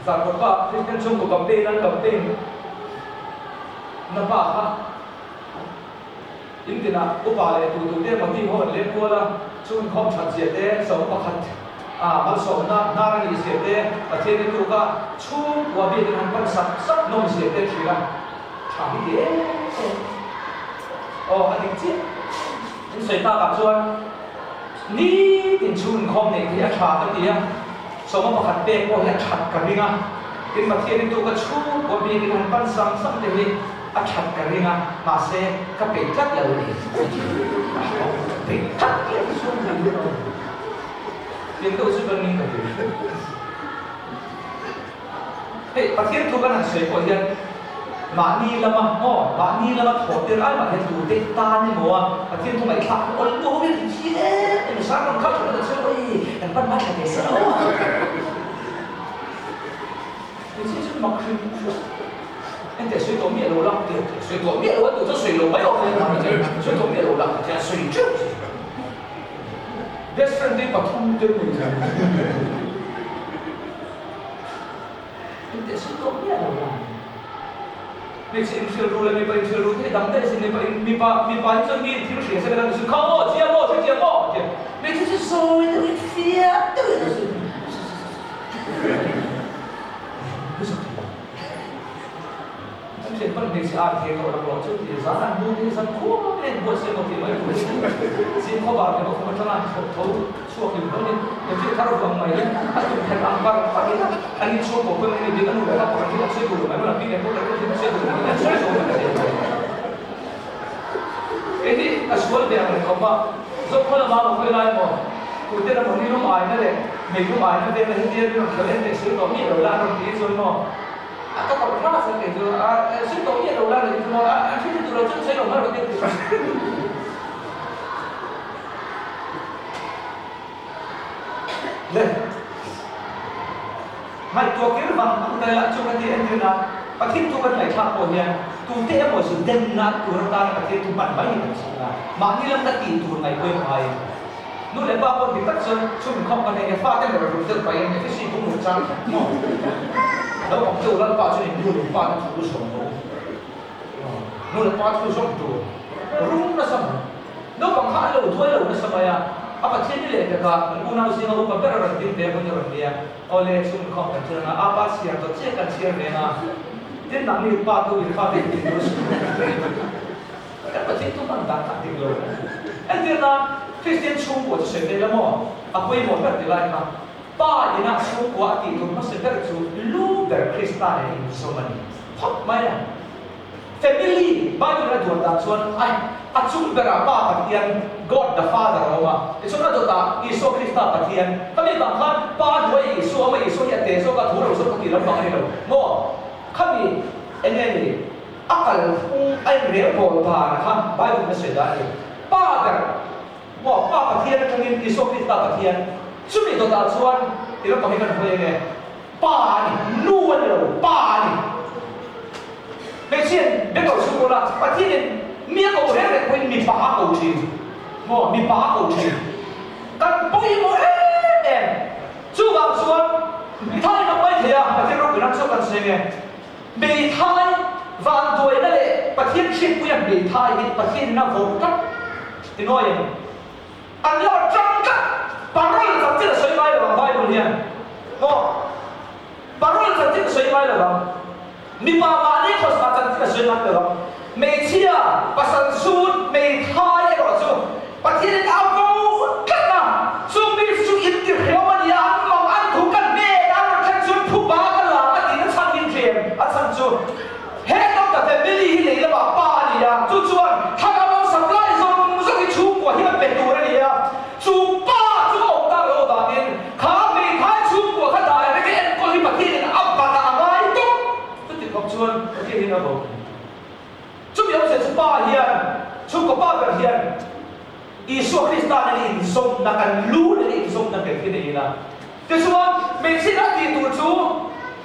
Zarkawt pa Kristian chhungkaw campaign an campaign na pa kha in tinah upa leh tu tu te emaw team ho an leng kual a, chung inkhawm that zia te, sawm pakhat a malsawmna hnar a nih zia te, Pathian ni tuka chhungkua biakin han pan sak sak nawm zia te an hrilh a. Tha hi ti em em. Aw a dik chiah. In sawi tak ah chuan nitin chhung inkhawm neih hi a tha ka ti a, sawma pakhat pek pawh hi a that ka ring a, tin Pathian in tuka chhungkua bik in han pan sang sang te hi a that ka ring a, mahse ka peih tlat lo a ni. Peih tlat lo chuan ka ring lo. Tin deuh chu ka ning ka ti. Hei, Pathian thu kan han sawi pawh hian mahni lama maw, mahni lama thawh tir ai mah hian tute tan emaw a Pathian thu ngaihthlak hi awl duh hovin an thi em em a, sermon kha thawh na chuan oi kan pan hmaithla ve se lo a. Hmeichhia chu mak hrim hrim enteh sawi tawh miah lo la, sawi tawh miah lo a duh chuan sawi lo mai awm e, sawi tawh miah lo la tiang sawi teuh chi. Best friend te pathum te nei thei. Engteh sawi tawh miah lo la. Hmeichhe inhrilh ru leh mipa inhrilh ru te hi dang daih a sin, mipa in mipa mipa hi chuan mi thil hria se ka dang ti kha aw chiang aw hrethiam aw a ti a, hmeichhe chu sawi deuh in fiah deuh in a sawi thei. Kan thian pan hmeichhe ar thei tawh rak loh chu tih zan an bu te hi zan khuang in buat se maw tih mai tur hi zing khaw bar leh maw khum atanga an thawk tho chhuak hlim hlawl in electric thar vang mai hian a tum kher ang par par in an in chhung pawh pawh in bik a nu leh pa pawh an thil an sawi duh lo mai maw pi leh pawh kan thil an sawi duh lo mai an sawi zo vek a ni. Kei hi ka sual ve ang reng khawp a, Zokhua lama maw khawi lai maw tute emaw ni lum aina leh mei lum aina vel a hetia min rawn khelh en teh sawi tawh miah lo la an rawn ti chuan maw A ka tawrh hma chuan kei chu a sawi tawh miah lo la nih chu maw a an hre tur lo chuan sawi lo mai rawh tih Le ngaihtuah kir vang vang ta ila chu ka ti entir na Pathian thu kan ngaihthlak pawh hian tute emaw zu denna tur atana Pathian thu hman mai hi kan chhung a, mahni lam ka tih tur ngaih pawhin ngai. Nu leh pa pawh dik tak chuan chhun khawm ka nei e, fate leh rawh deuh pahin Efesi bung ruk chang khat maw? Naupang te u Lalpa chuan in nu leh pa te thu zawm rawh u. Nu leh pa thu zawm tur rum nasa mai. Naupang kha an lo duai lo nasa mai a, a Pathian ni leh pekah kan unau zinga upa ber a rawn ding ve hun a rawn nia, awle chhun khawm kan chhiar anga, apa chhiar dawt chiah kan chhiar ve anga, tin nangni pa tu in fate in tin tur a sawi. Kan Pathian thu hman dan kha a dik lo. Entir nan, Kristian chhungkua chu sawi vel a maw? A pawimawh ber ti lai kha, Pa inah chhungkua a tih tur hmasa ber chu lu ber Krista nen inzawm a ni phawt mai a. Family, Bible a duan dan chuan ai, a chung berah Pa Pathian, God the Father a awm a, tichuan a dawtah Isua Krista Pathian. Khami vang khan Pa hnuaiah Isua a awm a, Isua hi a te zawk a, thu lo zawk a tih lampang a ni lo maw? Khami eng nge ni? A kalphung a inrelbawl dan kha Bible in a sawi dan a ni. Pa ber maw Pa Pathian atangin Isua Krista Pathian chumi dawtah chuan ti lampang hi kan hawi ange. Pa a ni, nu a ni lo, pa a ni. Hmeichhiain be ko chhung ula, Pathianin mi a koh reng reng pawhin mipa a ko thin maw, mipa a ko thin. Kan pawimawh em em. Chuvang chuan mithai kan mai thei a, Pathian ropui ram chu kan sawi ange. Hmeithai vanduaina leh Pathian hriatpuia hmeithai hi Pathianin a vawrh tlat ti nawi em? An lo tang tlat! Parole chanchin a sawi ngai lo ang Bible hian. Maw? Parole chanchin a sawi ngai lo ang. Mipa mahni khawsa chanchin a sawi ngai lo ang. Hmeichhia, pasal chhun, hmeithai erawh chu Pathianin a vo tlat a, chu mi chu intihreu a nia, an mang an thu ka hnen a rawn thlen chuan phuba ka la a tihna chhan min hrem a chhan chu head of the family hi lei lamah pa a ni a, chu chuan thlarau lam supply zawng zawng hi chhungkua hi a pe tur a ni a, chu pa chu a awm tak loh avangin kha hmeithai chhungkua kha direct a enkawl hi Pathianin a batah a ngai tawp chuti khawp chuan Pathianin a vo. Chumi awmzia chu Pa hian, chhungkaw Pa ber hian Isua Krista nen inzawmna, kan lu nen inzawmna nghet hi nei ila. Tichuan, hmeichhia a tih tur chu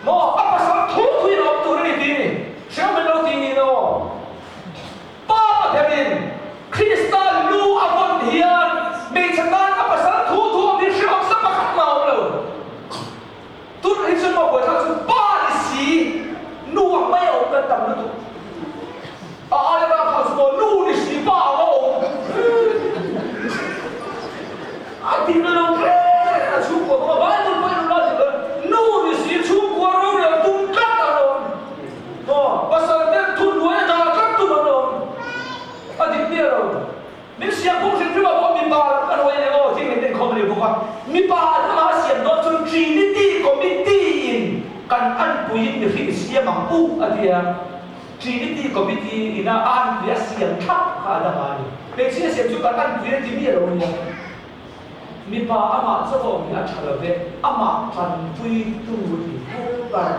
maw a pasal thu thuin a awm tur a ni tih ni. Hreawm in lo ti niin aw. Pa Pathianin Krista lu a vawn hian hmeichhe tan a pasal thu thu awm hi hreawm sa pakhat mah a awm lo. Tun hi chu maw buaithlak chu pa ni si, nu ang mai a awm kan tam lutuk. A aia ram kha chu maw nu ni si pa ang a awm. A dik lo reng a chhungkua pawh Bible pawh in la dik lo. Nu ni si chhungkua rorel tum tlat an awm. Maw pasal ten thunhnuai a dah tlat tum an awm. A dik miah lo. Min siam phung hrim hrim ah pawh mipa lam kan hawi eng aw thing min inkhawm a ni bawk a, mipa an amah a siam dawn chuan Trinity Committee in kan anpuiin mihring siam ang u a ti a, Trinity Committee ina a anpui a siam thlap kha a dang a ni. Hmeichhia siam chu kan anpui a ti mi a lo nia. Mipa amah chaw awm hi a tha lo ve, amah tanpui tu a ti helper.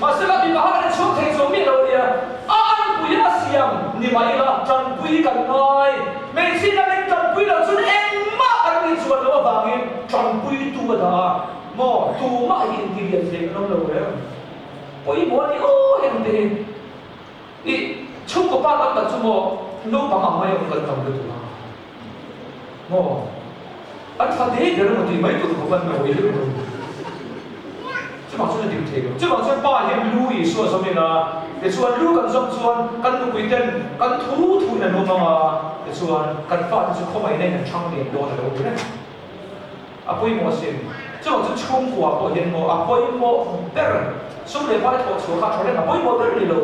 Mahsela mipa kha kan inchhuak thei chuang miah lo a nia, a anpui a siam ni mah ila tanpui kan ngai. Hmeichhia kan in tanpui loh chuan engmah kan nih chuan loh avangin tanpui tu a dah a, maw tumah hi intilian thei kan awm lo reng. Pawimawh a ni aw heng te hi. I chhungkaw pa tam tak chu maw naupang ang mai awm kan tam lutuk a maw an fa te ber emaw tih mai tur khawp an nawi deuh lo chuvang chuan a dim thei lo chuvang chuan pa hian lu Isua zawm ila tichuan lu kan zawm chuan kan nupui ten kan thu thu in an awm ang a tichuan kan fate chu khawngaihna in an chhang lian dawn a lo ti reng. A pawimawh asin. Chuvang chu chhungkua pawh hian maw a pawimawh ber. Sum leh vai thawh chhuah kha a tha reng, a pawimawh ber ni lo.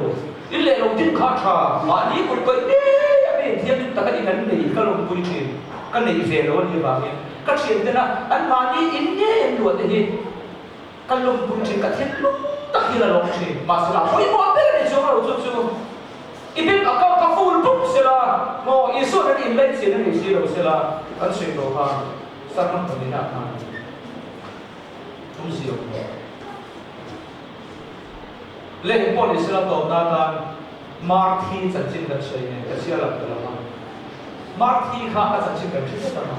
In leh lo din kha a tha. Mahni kut kaih ngei a mi inthiam in taka in an nei ka lawmpui thin. Ka neih ve lo a nih avangin ka thian tena an mahni in ngei an luah te hi ka lawmpui thin, ka thinlung tak hian a lawm thin. Mahse a pawimawh ber ni chuang lo chu chu i bank account kha full pup sela maw Isua nen inlaichin a nei si lo sela kan sawi tawh kha. Sermon pahnih ah khan awmzia awm lo. Leh pawh ni sela tawpna atan Marthi chanchin kan sawi nge ka chhiar lam ta lo a. Marthi kha a chanchin kan hre vek ang a.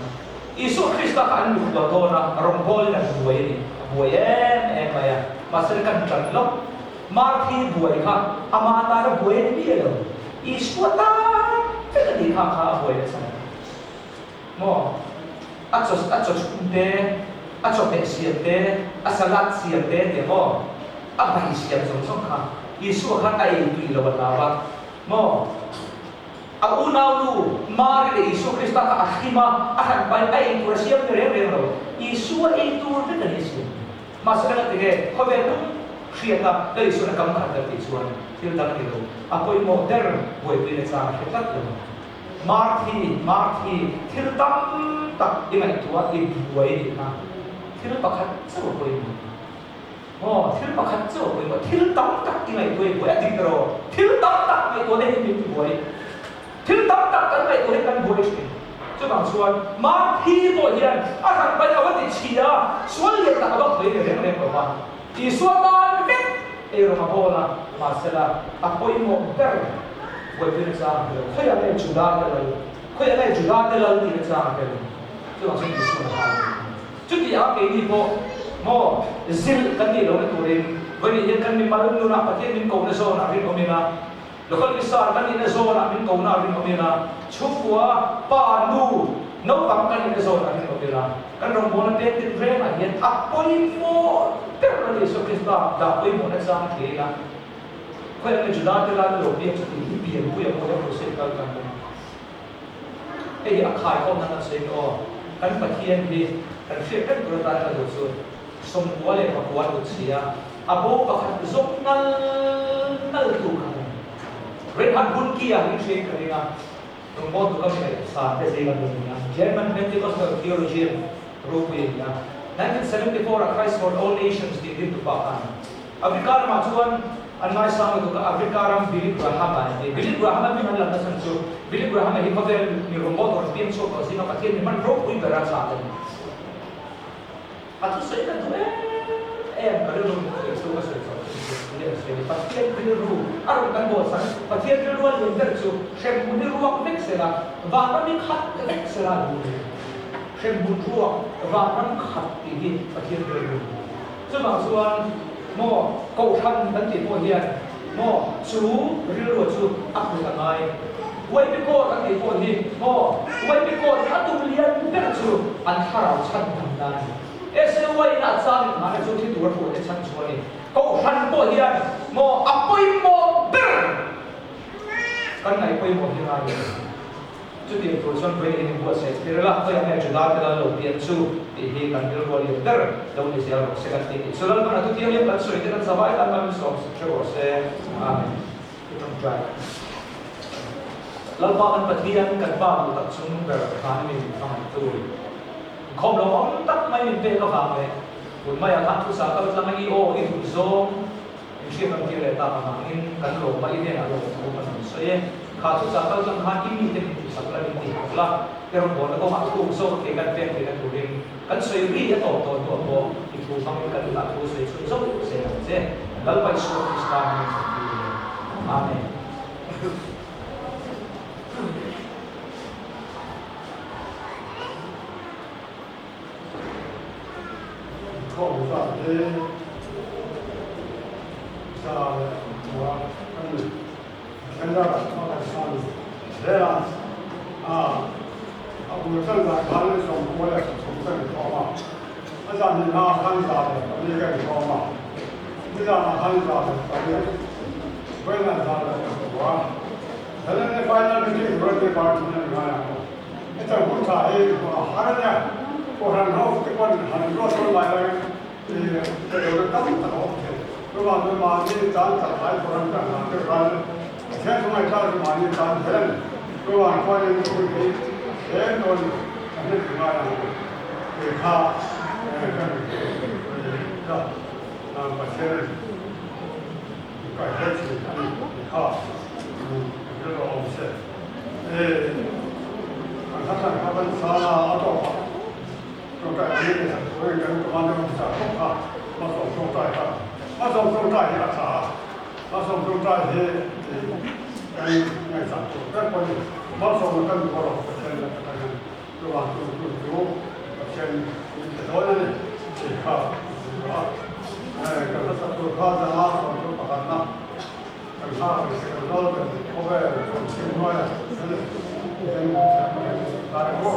Isua Krista kha an luhkual dawn a, rawngbawlin an buai a ni. A buai em em mai a. Mahse kan ṭan lo. Marthi buai kha ama tana buai a ni miah lo. Isua tan vek a nih kha kha a buai nasa mai. Maw? A chaw a chaw chhum te, a chawhmeh siam te, a salad siam te tia maw? A bai siam zawng zawng kha Isua khan a ei tui lo a hlau a, maw? A unaunu Mari leh Isua Krista kha a hrim a, a hran pahin a ei tur a siam ni reng reng lo. Isua ei tur vek a ni a siam. Mahse ka ti nge, khawvel pum hriat a Lal Isuan a kam khat kan tih chuan thil dang a ni lo. A pawimawh ber buaipui nachang a hre tlat lo. Marthi, Marthi, thil tam tak i ngaihtuah i buai nih kha. Thil pakhat chauh a pawimawh. Maw, thil pakhat chauh a pawimawh. Thil tam tak i ngaihtuah i buai a dik rawh. Thil tam tak ngaihtuah na hi min ti buai. Thil tam tak kan ngaihtuah hi kan buai thin. Chuvang chuan Marthi pawh hian a hran paih a va ti chhia, sual lian tak a va khawih ni reng reng lo va. Isua tan vek. Eirawng a bawl a, mahsela a pawimawh ber buaipui nachang a hre lo. Khawiah nge Juda te lal? Khawiah nge Juda te lal tih nachang a hre lo. Chuvang chuan Isua'n a hau a ni. Chuti a keini pawh maw zilh kan nih lohna turin vawiin hian kan mimal nunah Pathian min kohna zawnah rinawm ila, Local Isar kan nihna zawnah min kohna a rinawm ila, chhungkua, pa, nu, naupang kan nihna zawnah rinawm ila, kan rawngbawlna pek tin rengah hian a pawimawh ber a ni Isua Krista dah pawimawhna chang thei ila, khawiah nge Juda te lana lo biak chu tih hi pianpui a mawi a crusade kal kan awm. Hei hi a khaikhawm nan an sawi ni aw, kan Pathian hi kan hriat reng tur atan ka duh chu 99 lut si a, a bo pakhat zawng nal nal tu kha a ni. Reinhard Bonnke ah hi hriat ka ring a, rawngbawltu ka mi ngaihsan te zing a mi a ni a, German Pentecostal theologian ropui a ni a, 1974 ah Christ for All Nations tih din tupa kha a ni. Africa ramah chuan an ngaisang lutuk a, Africa ram Billy Graham-a an ti. Billy Graham-a hming an lamna chhan chu Billy Graham-a hi khawvel mi rawngbawltu rawn piang chhuak tawh zinga Pathian mi hman ropui bera chah a ni. A thusawi ka duh em em, ka rilru min khawih chu ka sawi chauh chu ni an sawi a ni. Pathian rilru a rawn kan bawl chhan, Pathian rilru a lian ber chu hremhmun hi ruak vek sela, vanram hi khat vek sela a duh a ni. Hremhmun ruak, vanram khat tih hi Pathian rilru a ni. Chuvang chuan maw Kohhran kan tih pawh hian maw chu rilru chu a put a ngai. Uaipi court an tih pawh hi maw Uaipi court hi a tum lian ber chu an thlarau chhan dam nan a ni. SAY in a chang in hmana chu thi tur a hruai te chhan chu a ni. Kohhran pawh hian maw a pawimawh ber kan ngaih pawimawh hi ngai a ni. Chutiang tur chuan vawiin in inbuatsaih tir ila, khawiah nge Juda te lal lo pian chu tih hi kan rilru a lian ber lo ni zel rawh se kan ti tih chu Lalpan a thuthianghlim kan sawi te kan zavai tan kan insawm sak hreuh rawh se. Amen. I tawngtai. Lalpa kan Pathian kan Pa duh tak chung ber khan min hmangaihtu inkhawm lo awm tak mai min pek avang leh tun maiah khan thusa kal tlang a i aw i duh zawng In hriat ang tir leh tak avangin kan lawm a, i hnenah lawm thu kan rawn sawi e. Kha chu chah kal tlang khan i mite min tihsak la, min tihak la, i rawn bawlna kawngah thuk zawk thei kan pek theihna turin kan sawi ri a tawp tawh hnuah pawh i thu hmangin kan inah thu sawi chhun zawk zel ang che. Lalpa Isua Krista hmingin kan ti e. Amen. Inkhawm zat hi 105 a ni. Pathian zarah hma kan san zel a, a bul tan dan khan 93 ka inkhawm a, a zan ni hma khan 104 ka inkhawm a, nizanah khan 108, vawiinah 109. Helen final meeting tur a ti bar thin a ni ngai ang aw. Hetiang hun tha hi hmuh a har a nia. Kohhran ho te pawn han ruat dawn lai laiin i ilo na tam tak a awm thei. Chuvang chuan mahni tan tak lai kohhran kan hlan deuh ral Pathian thu ngaihtlak chu mahni tan zel a ni. Chuvang chuanin hun hi a thleng dawn kan hre thei ngai ang u tih kha kan la Pathian kaihhruai thin a ni tih kha rilru a awm se. Kan hla kha kan sala a tawp a, tawngtai ang in kan turin kan commander officer khawp kha hmasawm tawngtai kha hmasawm tawngtai hi a tha a, hmasawm tawngtai hi kan ngaihsak tur ber pawh a ni. Hmasawmna kan duh erawh Pathian leh ka tan hian chuvang chu chu chu Pathian min pe dawn a ni tih kha ka duh a. Kan hmasa tur kha zanga sawmthum pakhatna. Kan hla kan hre kan lal kan khawvel kan chhim hnuaia kan eng kan tar emaw.